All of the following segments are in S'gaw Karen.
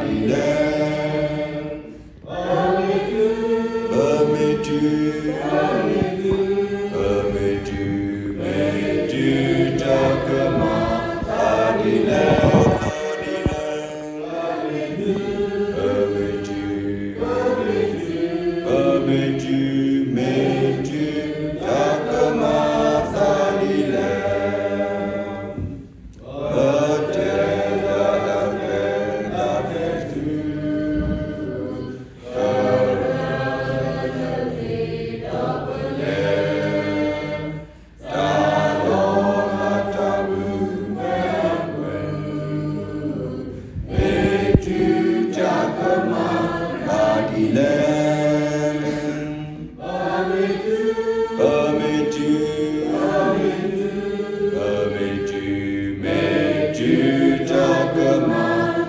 ဒ်လဲၣ်, ပမ့ၢ်တုၤ, ပမ့ၢ်တုၤ, မ့ၢ်တုၤတၢ်ကမၤသးဒ်လဲၣ်, ဒ်လဲၣ်, ပမ့ၢ်တုၤ, ပမ့ၢ်တုၤ, မ့ၢ်တုၤတၢ်ကမၤသးဒ်လဲၣ်. ပတဲလၢအပျဲၢ်တၢ်ဖဲတုၤ, ကရၢလၢတၢ်သ့ဒီးပလဲၤ, တၢ်လီၤဂာ်တၢ်မုၢ်ဝဲၤကွၢ်, မ့ၢ်တုၤတၢ်ကမၤသးဒ်လဲၣ်. ပမ့ၢ်တုၤ, ပမ့ၢ်တုၤ, ပမ့ၢ်တုၤ, မ့ၢ်တုၤတၢ်ကမၤ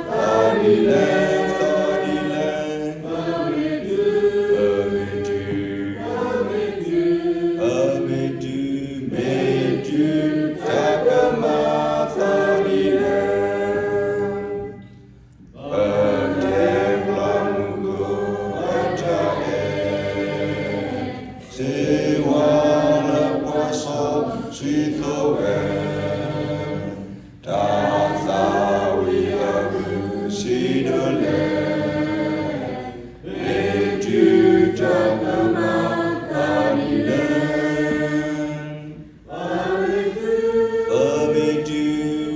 သးဒ်လဲၣ်, ဒ်လဲၣ်, ပမ့ၢ်တုၤ, ပမ့ၢ်တုၤ, မ့ၢ်တုၤတၢ်ကမၤသးဒ်လဲၣ်. ပတဲပျၢ်မူခိၣ်အတၢ်အဲၣ်, စ့ဝါလၢပှၤစီဆှံသိးဝဲ, တၢ်သးဝံၣ်အမုၢ်ဆံးဒိၣ်လဲၣ်, မ့ၢ်တုၤတၢ်ကမၤသးဒ်လဲၣ်. ပမ့ၢ်တုၤ,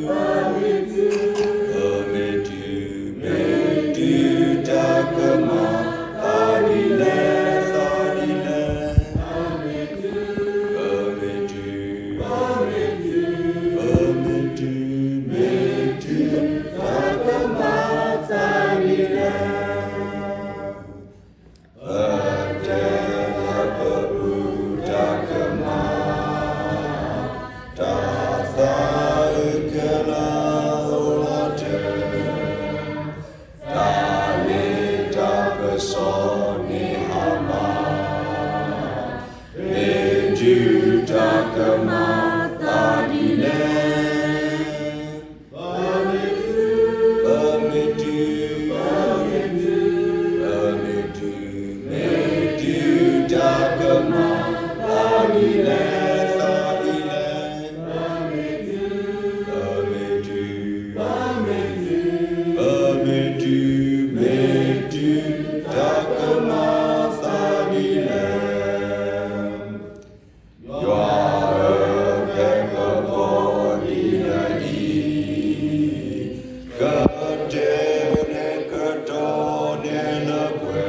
ပမ့ၢ်တုၤ, မ့ၢ်တုၤတၢ်ကမၤသးဒ်လဲၣ်, ဒ်လဲၣ်, ပမ့ၢ်တုၤ, ပမ့ၢ်တုၤ, မ့ၢ်တုၤတၢ်ကမၤသးဒ်လဲၣ်. ပတဲလၢပပူၤတၢ်ကမၤ, တၢ်သးအုးကဲလၢအအိၣ်လီၤတၢၢ်, တၢ်လ့တၢ်ပစီန့ၣ်ဟါမၢ်, မ့ၢ်တုၤတၢ်ကမၤသးဒ်လဲၣ်. ပမ့ၢ်တုၤ, ပမ့ၢ်တုၤ, မ့ၢ်တုၤတၢ်ကမၤသးဒ်လဲၣ်, ဒ်လဲၣ်, ပမ့ၢ်တုၤ, ပမ့ၢ်တုၤ, မ့ၢ်တုၤတၢ်ကမၤသးဒ်လဲၣ်. ယွၤဧၢ, ဖဲပကိးဒံးလၢအံၤ, ကတဲန့ၢ်ကတီၢ်န့ၢ်လၢပှဲ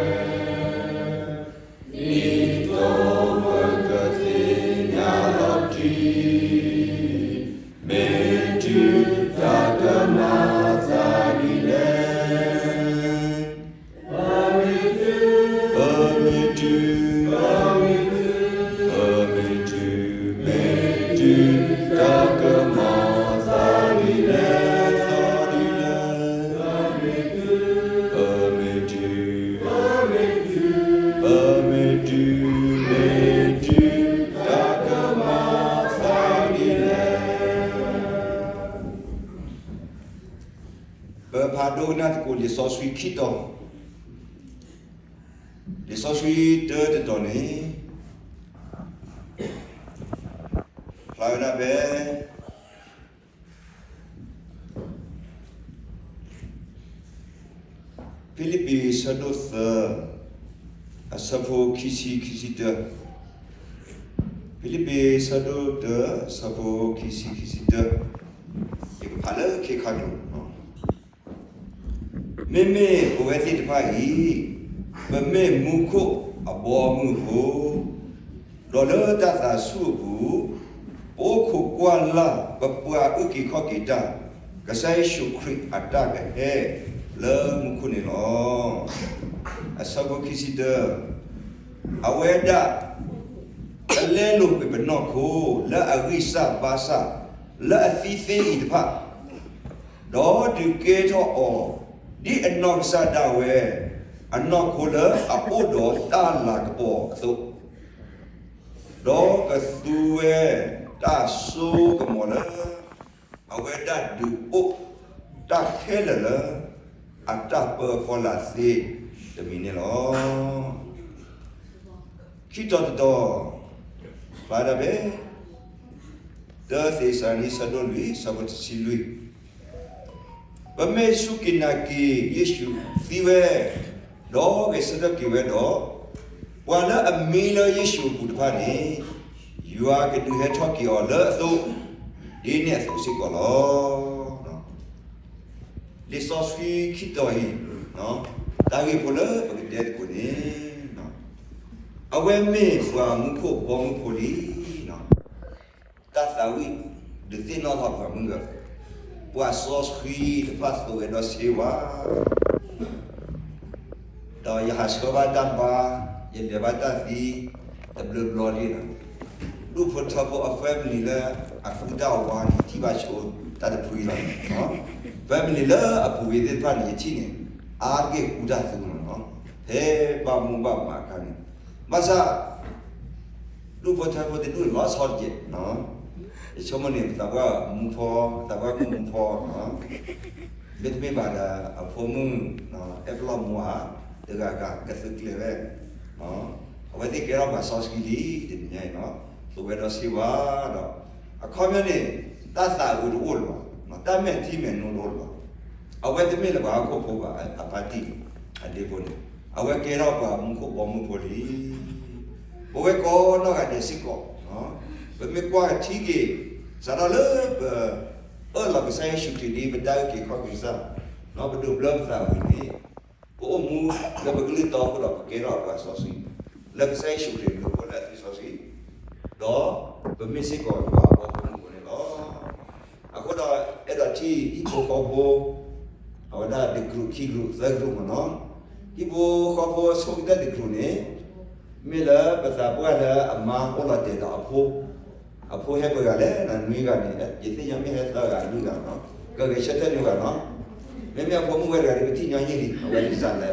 ၤ, ဒ်သိးပကသ့ၣ်ညါလီၤတံၢ်, မ့ၢ်တုၤတၢ်ကမၤသးဒ်လဲၣ်. ပမ့ၢ်တုၤ, ပမ့ၢ်တုၤ, မ့ၢ်တုၤတၢ်ကမၤသးဒ်လဲၣ်, ဒ်လဲၣ်, ပမ့ၢ်တုၤ, ပမ့ၢ်တုၤ, မ့ၢ်တုၤတၢ်ကမၤသးဒ်လဲၣ်. ပဖးဒိကနၣ်သကိးလံာ်စီဆှံခံတီၤ, လံာ်စီဆှံတၢတတီၤန့ၣ် ဖျါဝဲဒၣ်ဖဲ ဖံလံးပံၤဆၢဒိၣ်သၢ အဆၢဖိခံဆံ ခံဆံတၢ, ဖံလံးပံၤဆၢဒိၣ်တၢ အဆၢဖိခံဆံခံဆံတၢ, ယကဖးလၢခဲခါကျိၤ မ့မ့ၢ်ပဝဲသ့ၣ်တဖၣ်အံၤ, ပမ့ၢ်မူခိၣ်အဘီအမုၢ်အဃိ, ဒီးလၢတၢ်သးဆူၣ်အပူၤ, ပအိၣ်ခိးကွၢ်လၢ် ပပှၤအုၣ်က့ၤခီၣ်က့ၤတၢ်, ကစၢ်ယ့ၣ်ၡူးခရံာ်အတၢ်ကဟဲလၢမူခိၣ်န့ၣ်လီၤ. အဆၢဖိခံဆံတၢ, အဝဲဒၣ် ကလဲလိာ်ကွံာ်ပနီၢ်ခိလၢအဂံၢ်စၢ်ဘါစၢ်, လၢအသံသ့အံၤတဖၣ်, ဒီးဒုးကဲထီၣ်အီၤ ဒ်အနီၢ်ကစၢ်ဒၣ်ဝဲ အနီၢ်ခိလၢအအိၣ်ဒီးတၢ်လၤကပီၤအသိး, ဒီးကသူဝဲတၢ်စိကမီၤလၢ အဝဲဒၣ်ဒုးအိၣ်တၢ်ခဲလၢာ်လၢ အတၢ်ပၢအဖီလာ်သ့တမံၤန့ၣ်လီၤ. ခံတီၤတတီၤ, ဖျါဒၣ်ဖဲ တၢသ့းစၤလနံ ဆၢဒိၣ်လွံၢ် ဆၢဖိတဆံလွံၢ်, ပမ့ၢ်စူၢ်က့ၤနာ်က့ၤယ့ၣ်ၡူးသံဝဲ, ဒီးဂဲၤဆၢထၢၣ်က့ၤဝဲဒီး, ပှၤလၢအမံလၢယ့ၣ်ၡူးအပူၤတဖၣ်န့ၣ်, ယွၤကဒုးဟဲထီၣ်က့ၤအီၤလၢအသိး, ဒ်န့ၣ်အသိးစ့ၢ်ကီးလီၤ. လံာ်စီဆှံခံတီၤအံၤ, တၢ်ဂ့ၢ်ဖိလၢပကတဲသကိးန့ၣ်, အဝဲမ့ၢ်ပှၤမူခိၣ်ဘီမုၢ်ဖိလံ. တၢ်သးဝံၣ်ဒုးသ့ၣ်နီၣ်ထီၣ်ပှၤမုၢ်ဂၤ, ပှၤစီဆှံတဖၣ်သိးဝဲဒီးစ့ဝါ ဒီးယဟးဆှၢဘၣ်တၢ်ဘါ, ယလဲၤဘၣ်တၢ်သံ, တဘျီဘျီလံလီၤ. ဒူၣ်ဖိထၢဖိအ family လၢအကူတၢ်ဝါန့ၣ် ထံၣ်ဘၣ်ဆိတၢ်တဖုလီၤ. family လၢအပူၤဝဲသ့ၣ်တဖၣ်န့ၣ် ယထံၣ်န့ၣ် အါတက့ၢ်ကူတၢ်သံလီၤ. ဖဲဘၣ်မူဘၣ်မးအခါန့ၣ်, ဘၣ်ဆၣ် ဒူၣ်ဖိထၢဖိတဒူၣ်န့ၣ်လီၤဆီတက့ၢ်. ယဆိကမိၣ်န့ၣ် ပသးပှၢ်မူဖိ, သးပှၢ်မူဖိ, မ့တမ့ၢ်ဘၣ်ဒီး အဖိမုၣ် အဲၣ်ပလီၢ်မူဧါ, တဂၤဂၤကသုးကျဲၤဝဲ, အဝဲသ့ၣ်ကဲထီၣ်ပှၤစီဆှံလံ တနံၤညါအံၤ, သိးဝဲဒီးစ့ဝါဒီး, အခီပညီန့ၣ် တၢ်သးအုးတအိၣ်လၢၤဘၣ်, တၢ်မဲာ်ထံမဲာ်နိတအိၣ်လၢၤဘၣ်. အဝဲတမ့ၢ်လၢပှၤဟီၣ်ခိၣ်ဖိဘၣ်, အပၢ်တံၢ်အဒ့ဖိန့ၣ်, အဝဲကဲထီၣ်ပှၤမူခိၣ်ဘီမုၢ်ဖိလံ. ပဝဲကိးနီၢ်ဂၤဒဲးစ့ၢ်ကီး, ပမ့ၢ်ကွၢ်ထံက့ၤ စးထီၣ်လၢပ အၢၣ်လီၤကစၢ်ယ့ၣ်ၡူးခရံာ်ဒ်ပတၢ်အုၣ်က့ၤခီၣ်က့ၤကစၢ်, ပဒိးဘျၢပသးဝံၤန့ၣ်, ပအိၣ်မူလၢပကလုၢ်တီအဃိဒီး ပကဲထီၣ်ပှၤစီဆှံ လၢကစၢ်ယ့ၣ်ၡူးခရံာ်အဘျုးအဖှိၣ်လၢအသွံၣ်စီဆှံ, ဒီးပမ့ၢ်စ့ၢ်ကီးယွၤအဘီမုၢ်ဖိန့ၣ်လီၤ. အဃိဒီးအဲၣ်ဒိးထံၣ်ဟံၣ်ဖိဃီဖိ, အဝဲဒၣ်တကလုာ်ခံကလုာ်သၢကလုာ်မ့ၢ်နီၤ, ဟံၣ်ဖိဃီဖိဆိကတၢၢ်တကလုာ်န့ၣ်, မ့ၢ်လၢပသးပှၢ်လၢအမါအိၣ်လီၤတဲာ်ဒီးအဖိ, အဖိဟဲပှဲၤဂၤလဲၣ်, နွံဂၤန့ၣ် ယသ့ၣ်ညါမ့ၢ်ဟဲသၢဂၤလွံၢ်ဂၤနီၤ, ကဂဲၤဆၢထၢၣ်န့ၢ်ဘၣ်နီၤ, မ့မ့ၢ်အဖိမုၣ်ဝဲတဂၤဒီး ပထံၣ်ညီယံာ်လံ, အဝဲဒၣ်စးလဲၣ်,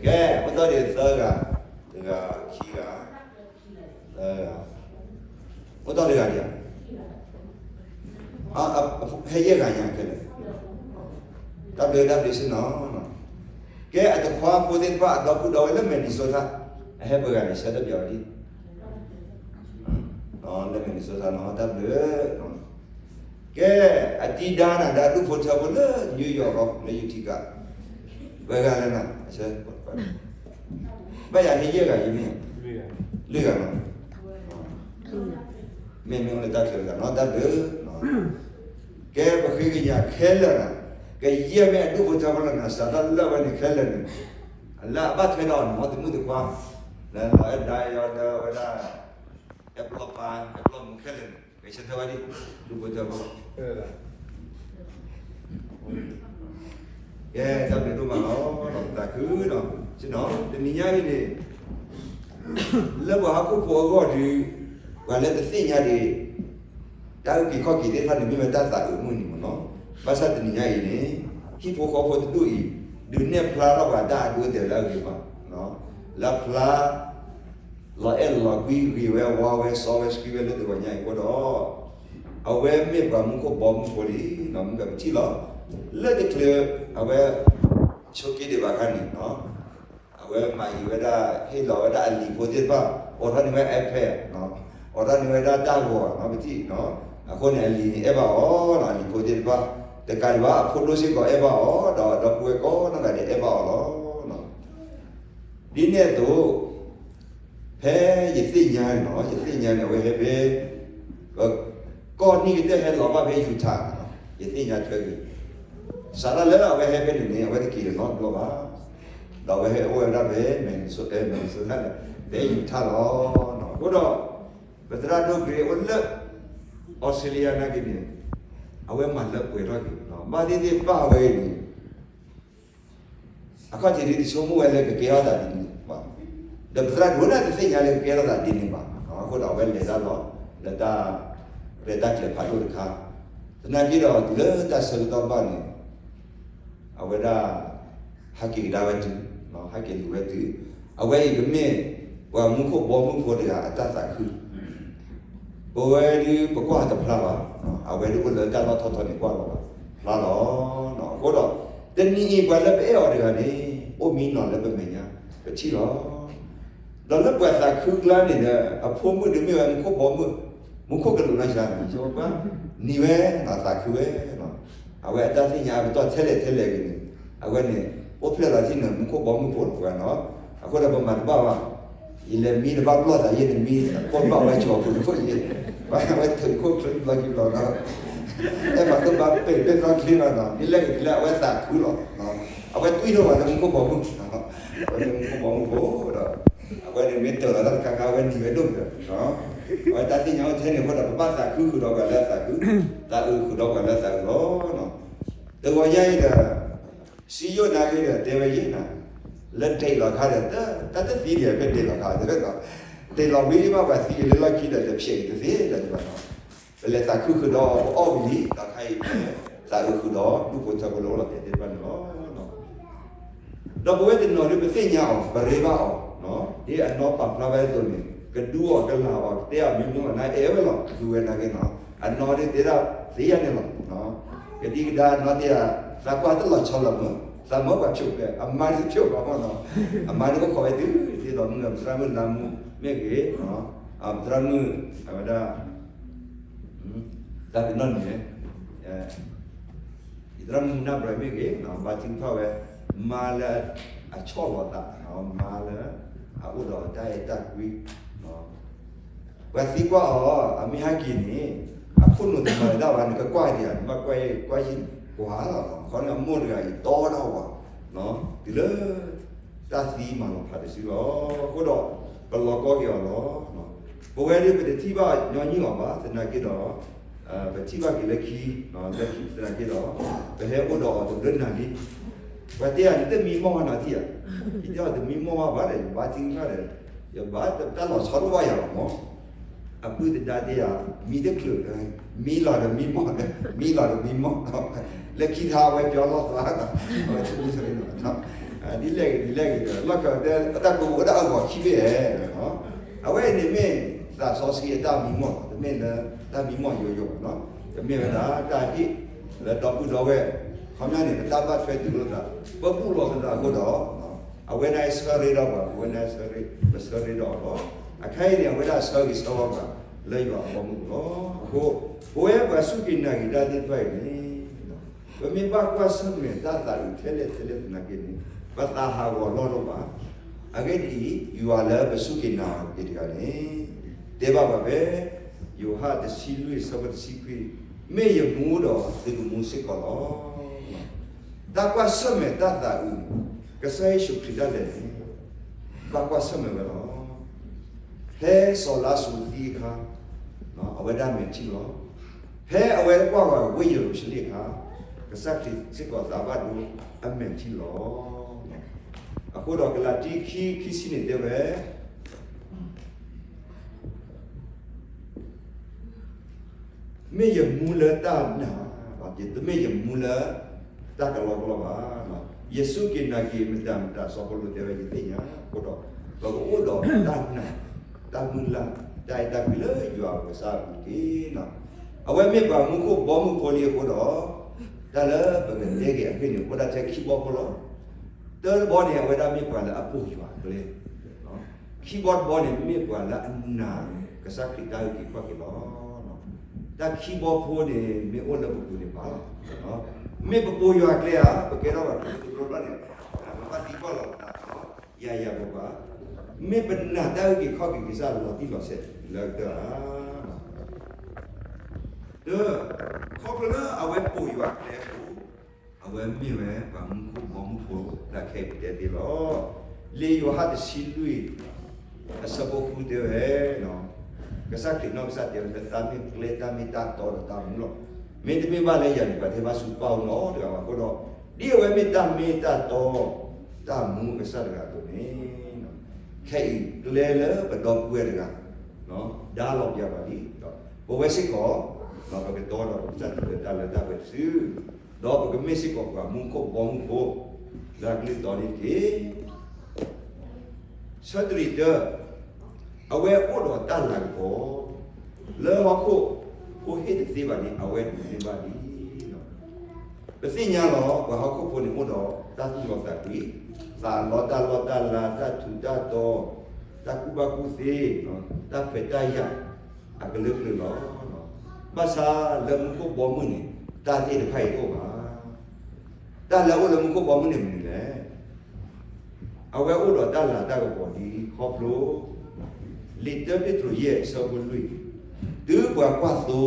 ကဲ, အိၣ်တ့ၢ်ဒံးသၢဂၤ, တဂၤခံဂၤ, သၢဂၤ, အိၣ်တ့ၢ်တဂၤဒံးဧါ, ဟဲယဲၢ်ဂၤညါခဲလၢာ်, တၢ်ဘျုးတၢ်ဘျုးဆ့ၣ်နီၤ, ကဲအတခွါဖိသ့ၣ်တဖၣ်အဒီပုၢ်ဒီဝဲၢ်လၢ Minnesota, အဟဲပှဲၤဂၤန့ၣ် ဆၢထၢၣ်ပၠးဝဲဒ် လၢ Minnesota နီၤ, တၢ်ဘျုး, ကဲ, အတံၤဒါနၤဒီးဒူၣ်ဖိထၢဖိလၢ New York လီၤ, လၢ Utica, ပှဲၤဂၤလဲၣ်နီၤ, ဘၣ်ယၤဟဲယဲၢ်ဂၤယမ့ၢ်, လွံၢ်ဂၤနီၤ, မ့မ့ၢ်အိၣ်လၢတၢ်ချၢတဂၤနီၤ, တၢ်ဘျုး, ကဲပဃ့ကညးခဲလၢာ်နီၤ, ကယဲၢ်မ့ၢ်အဒူၣ်ဖိထၢဖိလီၤနီၤ, စးထီၣ်လၢဝဲန့ၣ်ခဲလၢာ်န့ၣ်, လၢအဘၣ်ထွဲဒီးအီၤန့ၣ် မ်တမုၣ်တခွါ, လၢလီၤအဲၣ်ဒၣ်အီၤဒီးဝဲဒၣ်, အဲၣ်ပလီၢ်ပၢ် အဲၣ်ပလီၢ်မူခဲလၢာ်န့ၣ် ဂဲၤဆၢထၢၣ်ဝဲဒ်, ဒူၣ်ဖိထၢဖိ ကဲ, တၢ်ဘျုးဒိၣ်မးလီၤ, ဒီးပသးခုဒီး, တနံၤညါအံၤန့ၣ်, လၢပှၤဟီၣ်ခိၣ်ဖိအဂီၢ်ဒီး, ပှၤလၢတသ့ၣ်ညါဒံး, တၢ်အုၣ်က့ၤခီၣ်က့ၤသ့ၣ်တဖၣ်န့ၣ် မ့ၢ်ဝဲတၢ်သးအုးမုၢ်နံၤမ့ၢ်နီၤ, ဘၣ်ဆၣ်တနံၤညါအံၤန့ၣ်, ဟံၣ်ဖိဃီဖိတဒူၣ်အံၤ, ဒုးနဲၣ်ဖျါထီၣ်ပှၤတၢ်အဒိအတဲာ်လၢအဂ့ၤဘၣ်, လၢဖျါ လီၤအဲၣ်လီၤကွံ ဂ့ၤဝဲဝါဝဲစီဝဲဆှံဝဲလၢတဂီၤညါအံၤအဃိဒီး, အဝဲမ့ၢ်ပှၤမူခိၣ်ဘီမုၢ်ဖိလံ, မုၢ်ကပထံၣ်လီၤ, လၢတချုး, အဝဲ, ဆိးက့ဒံးဘၣ်ခါန့ၣ်, အဝဲမၤယံၤဝဲဒၣ် ဟ့ၣ်လီၤဝဲဒၣ်အလံၤဖိသ့ၣ်တဖၣ်, အိးထီၣ်န့ၢ်ဝဲ iPad, အိးထီၣ်န့ၢ်ဝဲဒၣ်တၢ်ဂီၤနီၤ ပထံၣ်, အဃိန့ၣ် အလံၤန့ၣ်အဲၣ်ဘၣ်အီၤ, အလံၤဖိသ့ၣ်တဖၣ်, တကးဒံးဘၣ်အဖိဒိၣ်စ့ၢ်ကီးအဲၣ်ဘၣ်အီၤ, ဒီးဒီပုၢ်ဝဲၢ်ကိးနီၢ်ဂၤဒဲးအဲၣ်ဘၣ်အီၤလီၤ. ဒ်န့ၣ်အသိး, ဖဲယသ့ၣ်ညါန့ၣ်နီၤ, ယသ့ၣ်ညါန့ၣ် အဝဲဟဲဖဲ, ကီၢ်နံၣ်ကတၢၢ်ဟဲလီၤဘၣ်ဖဲ Utah, ယသ့ၣ်ညါထွဲက့ၤ, စးထီၣ်လၢအဝဲဟဲဖဲန့ၣ်န့ၣ် အဝဲတက့ၤလီၤဘျီဘၣ်, ဒီးအဝဲဟဲအိၣ်ဝဲဒၣ်ဖဲ Minnesota, Minnesota န့ၣ်, ဖဲ Utah လီၤ. အဃိဒီး, ပသရၣ်ဒိၣ်ကြ့အိၣ်လၢ Australia နာ်က့န့ၣ်, အဝဲမၤလၢပှဲၤထီၣ်က့ၤ, ဘၣ်သ့ၣ်သ့ၣ်ဘၣ်ဝဲအံၤန့ၣ် အခီၣ်ထံးဒ်တဆိကမိၣ်ဝဲလၢကကဲထီၣ်သးဒ်န့ၣ်ဘၣ်, ဒီးပသရၣ်ဒိၣ်န့ၣ်တသ့ၣ်ညါလၢကကဲထီၣ်သးဒ်န့ၣ်ဘၣ်, အဃိဒီးအဝဲလဲၤတၢ်လီၤ, လၢတၢ်, ရဲၣ်တၢ်ကျဲၤဖးဒိၣ်တခါ, သနာ်က့ဒီးတုၤလၢတၢ်ဆၢကတီၢ်ဘၣ်န့ၣ်, အဝဲဒၣ်, ဟဲက့ၤကဒါဝဲတုၤ, ဟဲက့ၤလူၤဝဲတုၤ, အဝဲအံၤကမ့ၢ်, ပှၤမူခိၣ်ဘီမုၢ်ဖိတဂၤအတၢ်သးခု ပဝဲဒုးပကွၢ်တဖျါဘၣ်, အဝဲဒုးအိၣ်လၢတၢ်လီၢ်ထီထီန့ၣ်ကွၢ်လီၤဘၣ်, ဖျါလီၤ, အဃိဒီး, တနံၤအံၤပှၤလၢပအဲၣ်အီၤတဂၤန့ၣ် အိၣ်မံနီၤလၢပမဲာ်ညါ ပထံၣ်လီၤ. ဒီးလၢပှၤသးခုကျါန့ၣ်ဒီး အဖိမုၣ်ဒုးမ့ၢ်ဝဲမူခိၣ်ဘီမုၢ်, မူခိၣ်ကလူးနီၢ်ဆါန့ၣ် ဆိပှၤနံၤဝဲနီၤ သးခုဝဲနီၤ. အဝဲအတၢ်သ့ၣ်ညါအပတီၢ်ထဲလဲၣ်ထဲလဲၣ်ဂ့ၤန့ၣ် အဝဲန့ၣ် အိၣ်ဖျဲၣ်လီၤထံန့ၣ် မူခိၣ်ဘီမုၢ်ဖိလီၤပှၤနီၤ. အဃိဒီးပမၤတဘၣ်ဘၣ် ယလဲၤမံတဘၣ်ပျီၢ်သးယဲၢ်န့ၣ် မံပိၢ်ဘၣ်ဝဲကၠီၤပူၤတခိၣ်ယဲၢ်, ပှၤဝဲထုးခိၣ်ချၢဘျီကံဘျီနီၤ, အဲၣ်ပှၤကဘၣ်ပဲာ်ပဲာ်သီချ့ဘၣ်နီၤ ဒ်လဲၣ်ဂ့ၤဒ်လဲၣ်အဝဲသးခုလီၤ. အဝဲတွံၢ်ထီၣ်ဘၣ်လၢမူခိၣ်ဘီမုၢ်, အဝဲမ့ၢ်မူခိၣ်ဘီမုၢ်ဖိဒီး အဝဲန့ၣ်မ့ၢ်တၢၤလီၤတၢ်တခါခါ အဝဲနံၤဝဲဒိၣ်ကတၢၢ်, အဝဲတၢ်သ့ၣ်ညါအိၣ်ထဲန့ၣ်အဃိဒီး ပဘၣ်သးခုဃုာ်ဒီးပှၤလၢအသးခု, သးအုးဃုာ်ဒီးပှၤလၢအသးအုးလီၤ. တဂီၤညါအံၤဒီး စံယိၣ်နာ်က့ဒီး တဲဝဲယဲၢ်နၤ, လၢဒဲးလီၤခါဒီး တၢ်တသံဒံးဖဲဒဲးလီၤခါဒီး, ဒဲးလီၤဝံၤဘၣ်ပှၤသံက့ၤလၢလီၢ်ခံဒီး တဖျဲးအံၤတသ့လၢၤဘၣ်နီၤ. ပလဲၤသးခုဃုာ်ဒီးပအီၣ်ဝံၤလံ ဒီးခါအံၤ သးအုးဃုာ်ဒီးဒူၣ်ဖိထၢဖိလၢအိၣ်လီၤတဲာ်သ့ၣ်တဖၣ်န့ၣ်လီၤ. ဒီးပဝဲတနီၤဒ်ပသ့ၣ်ညါအီၤ ပရ့ဘၣ်အီၤ, ဒ်အနီၢ်ပာ်ဖျါဝဲအသိးန့ၣ် ကဒူအီၤကလာ်အီၤ ကတဲအီၤမ့ၢ်မ့ၢ်အီၤ နအဲၣ်ဝဲလီၤ ကဝဲနာ်က့နီၤ, အနီၢ်ဒ်တဲဒၣ်သ့ယၤန့ၣ်လီၤ. ကဒံကဒါအနီၢ်တဲယၤ သးကွၢ်တလီၤဆီလီၤမုၢ်, သးမၢပှၤဖျိးဖဲ အမါတဖျိးဘၣ်မ့ၢ်နီၤ, အမါဒ်ကခိးဝဲတုၤဒ်သိးမုၢ် ပသရၣ်မုၣ်လါမူမ့ၢ်ဂ့ၤ, ပသရၣ်မုၣ် အဝဲဒၣ် တၢ်ကနီၣ်န့ၣ် ယသရၣ်မုၣ်နၢ်ဘြၤမ့ၢ်ဂ့ၤ ဘါထုကဖၣ်ဝဲ မါလၢအဆီၣ်လီၤသး, မါလၢအအိၣ်ဒီးတၢ်အဲၣ်တၢ်ကွံ, ပှၤသံကွၢ်အီၤ အမ့ၢ်ဟဲက့ၤန့ၣ် အခိၣ်နူာ်တမၤလၢၤတၢ်ဘၣ်န့ၣ် ကကွၢ်ဒံးဧါ, နဘၣ်ကွၢ်ကွၢ်ယံၤကွၢ်လီၤ, ခီန့ၣ်အမိၢ်တဂၤအံၤတီတၢ်ဝၤ တုၤလၢ တၢ်သံမၤလီၤဖးတစုလီၤ. အဃိဒီး ပလီၤကီက့ၤအီၤလီၤ. ပဝဲဒၣ်ပတထံၣ်ဘၣ်ညီနုၢ်အီၤဘၣ် သနာ်က့ဒီး ပထံၣ်ဘၣ်က့ၤလၢခံ, လၢခံသနာ်က့ဒီး ပဟဲအိၣ်ဒီးအီၤတဘျုးနၤလံ. ပှၤတဲယၤ နတမံမီၢ်ဘၣ်နီၤထံၣ်ဧါ, ယတဲအီၤတမံမီၢ်ဘၣ်ဘၣ်ဒီး ယဘါထုကဖၣ်ဒီး ယဘါတၢ်လီၤဆီတအိၣ်ဘၣ်ယၤလီၤမး. အပုၢ်သဒါတဲယၤ မံတချုး, မံလီၤဒီးမံမီၢ်, မံလီၤဒီးမံမီၢ်, လၢခံခါအဝဲပျီလီၤသး, အဝဲဆိကမိၣ်ဆိကမိၣ်, ဒ်လဲၣ်ဂ့ၤဒ်လဲၣ်ဂ့ၤဒီး လီၢ်ခၢၣ်တဲ တၢ်ကဝီၤအိၣ်ဒၣ်အဂီၤခံဘ့ၣ်ဧါ, အဝဲအံၤန့ၣ်မ့ၢ်သးစီဆှံအတၢ်မံမီၢ်လီၤ, တမ့ၢ်လၢတၢ်မံမီၢ်ယိယိဘၣ်နီၤ, တမ့ၢ်ဝဲဒၣ်တၢ်ဟ့ၣ်လၢဒီပုၢ်ဒီဝဲၢ်, ခီပညီန့ၣ် ပတၢ်ဘၣ်ထွဲတုၤလိာ်သး, ပဘူၣ်လီၤသးအဃိဒီး အဝဲဒၣ်အံၤဆၢရ့ဒီးပှၤ, အဝဲဒၣ်အံၤဆၢရ့, ပဆၢရ့ဒီးအီၤလီၤ. အခါအံၤန့ၣ် အဝဲဒၣ်အဆၢဂ့ၤဆၢဝါပှၤလၢယွၤအဘီအမုၢ်လီၤ. အဃိ ပဝဲပှၤစူၢ်က့ၤနာ်က့ၤတၢ်သ့ၣ်တဖၣ်အံၤန့ၣ် ပမ့ၢ်ဘၣ်ကွၢ်ဆၢၣ်မဲာ်တၢ်သးအုးထဲလဲၣ်ထဲလဲၣ်သနာ်က့န့ၣ် ပသးဟးဂီၤလီၢ်လီၢ်ဘၣ်. အဂ့ၢ်ဒ်အံၤ, ယွၤလၢပစူၢ်က့ၤနာ်က့ၤတဂၤန့ၣ် တဲဘၣ်ပှၤဖဲ ယိၤဟၣ်တဆံလွံၢ် အဆၢဖိတဆံခွံ, မ့ၢ်ယမူဒီးသုကမူစ့ၢ်ကီးလီၤ. တၢ်ကွၢ်ဆၢၣ်မဲာ်တၢ်သးအုး, ကစၢ်ယ့ၣ်ၡူးခရံာ်ဒၣ်လဲာ်န့ၣ် ဘၣ်ကွၢ်ဆၢၣ်မဲာ်ဝဲလီၤ. ဖဲစီၤလါစရူးသံအခါ အဝဲဒၣ်မဲာ်ထံလီၤ. ဖဲအဝဲကွၢ်ဃီၤဝ့ၢ်ယရူၤၡလ့ၣ်အခါ ကစၢ်ခရံာ်စ့ၢ်ကီးသးဘၣ်ဒိအမဲာ်ထံလီၤ. အဃိဒီးကလၤတံ ခံ ခံဆံန့ၣ်တဲဝဲ မ့ၢ်ယမူလၢတၢ်နာ်, တမ့ၢ်ယမူလၢတၢ်ကလီကလီဘၣ်. ယစူၢ်က့ၤနာ်က့ၤမတၤမတၤ စီၤပီလူးတဲဝဲ ယသ့ၣ်ညါအဃိဒီး ပကအိၣ်ဒီးတၢ်နာ်, တၢ်မုၢ်လၢ်, တၢ်အဲၣ်တၢ်ကွံလၢယွၤအကစၢ်အပူၤတက့ၢ်. အဝဲမ့ၢ်ပှၤမူခိၣ်ဘီမုၢ်ဖိလံအဃိဒီး တၢ်လၢပကတဲက့ၤအဂ့ၢ်န့ၣ် အိၣ်ဒၣ်ထဲခံဘီဖိလီၤ. တၢတဘီန့ၣ် အဝဲဒၣ်မ့ၢ်ပှၤလၢအပိာ်ယွၤအကျဲ ခံဘီတဘီန့ၣ် မ့ၢ်ပှၤလၢအနာ်ကစၢ်ခရံာ်တၢ်အုၣ်က့ၤခီၣ်က့ၤလီၤ. တၢ်ခံဘီဖိန့ၣ် မ့ၢ်အိၣ်လၢပပူၤန့ၣ်ဘၣ်လီၤ. မ့ၢ်ပပိာ်ယွၤအကျဲဧါ, ပကဲထီၣ်ပှၤခရံာ်ဖိတဘျီဘျီန့ၣ် ပဘၣ်သံကွၢ်လီၤပသး ယၤယၤပပှၤ, မ့ၢ်ပနာ်တၢ်အုၣ်က့ၤခီၣ်က့ၤကစၢ်လီၤတံၢ်လီၤဆဲးလၢကတၢၢ်ဧါ. တၢ် ခီဖျိလၢအဝဲပိာ်ယွၤအကျဲအဃိ အဝဲမ့ၢ်ဝဲပှၤမူခိၣ်ဘီမုၢ်ဖိလၢအခဲအံၤပတဲသ့လီၤ. လံာ်ယိၤဟၣ်တဆံလွံၢ် အဆၢဖိဃုတဲဝဲ, ကစၢ်ခရံာ်နီၢ်ကစၢ်တဲဝဲလၢ သးမ့ၢ်ကျဲ တၢ်မ့ၢ်တၢ်တီဒီးတၢ်မူလီၤ. မ့တမ့ၢ်ဘၣ်လၢယၤန့ၣ် ပှၤတဟဲဘၣ်ဆူပၢ်အအိၣ်နီတဂၤဘၣ်အဃိဒီး ဒ်အဝဲမ့ၢ်တၢ်မ့ၢ်တၢ်တီ တၢ်မူအကစၢ်တဂၤအသိးန့ၣ် ခဲအံၤကျဲလၢပဒီပုၢ်ဝဲၢ်တဂၤ ဒါလီၤပျၢၤပှၤလံ, ပဝဲစ့ၢ်ကီး ပကတီဒီးပကစၢ်ထံၣ်လၢတၢ်လၢတၢ်ပှဲၤတစု, ဒီးပကမ့ၢ်စ့ၢ်ကီးပှၤမူခိၣ်ဘီမုၢ်ဖိ လၢအကလုၢ်တီန့ၣ်တက့ၢ်. ဆၢတရံးတၢ, အဝဲအိၣ်ဒီးတၢ်လၤကပီၤ လၢဟီၣ်ခိၣ်ဖိဟ့ၣ်တသ့ဘၣ်န့ၣ် အဝဲဒိးန့ၢ်ဘၣ်လံ. ပသ့ၣ်ညါလီၤ ပှၤဟီၣ်ခိၣ်ဖိန့ၣ်အိၣ်ဒီးတၢ်သူၣ်လီၤသးကွံ, သးလီတၢ်လီၢ်တၢ်လၤ တၢ်ထူးတၢ်တီၤ, တၢ်ကူၣ်ဘၣ်ကူၣ်သ့, တၢ်ခွဲးတၢ်ယာ် အကလုာ်ကလုာ်လီၤ. ဘၣ်ဆၣ်လၢမူခိၣ်ဘီမုၢ်န့ၣ် တၢ်သ့ၣ်တဖၣ်အံၤတအိၣ်ဘၣ်. တၢ်လၢအအိၣ်လၢမူခိၣ်ဘီမုၢ်န့ၣ်မနုၤလဲၣ်. အဝဲအိၣ်ဒီးတၢ်လၤတၢ်ကပီၤဒ်ခီဖျိ လံာ်တၢပ့းတရူးယဲၢ်အဆၢဖိလွံၢ်, တုၤပှၤကွၢ်သိ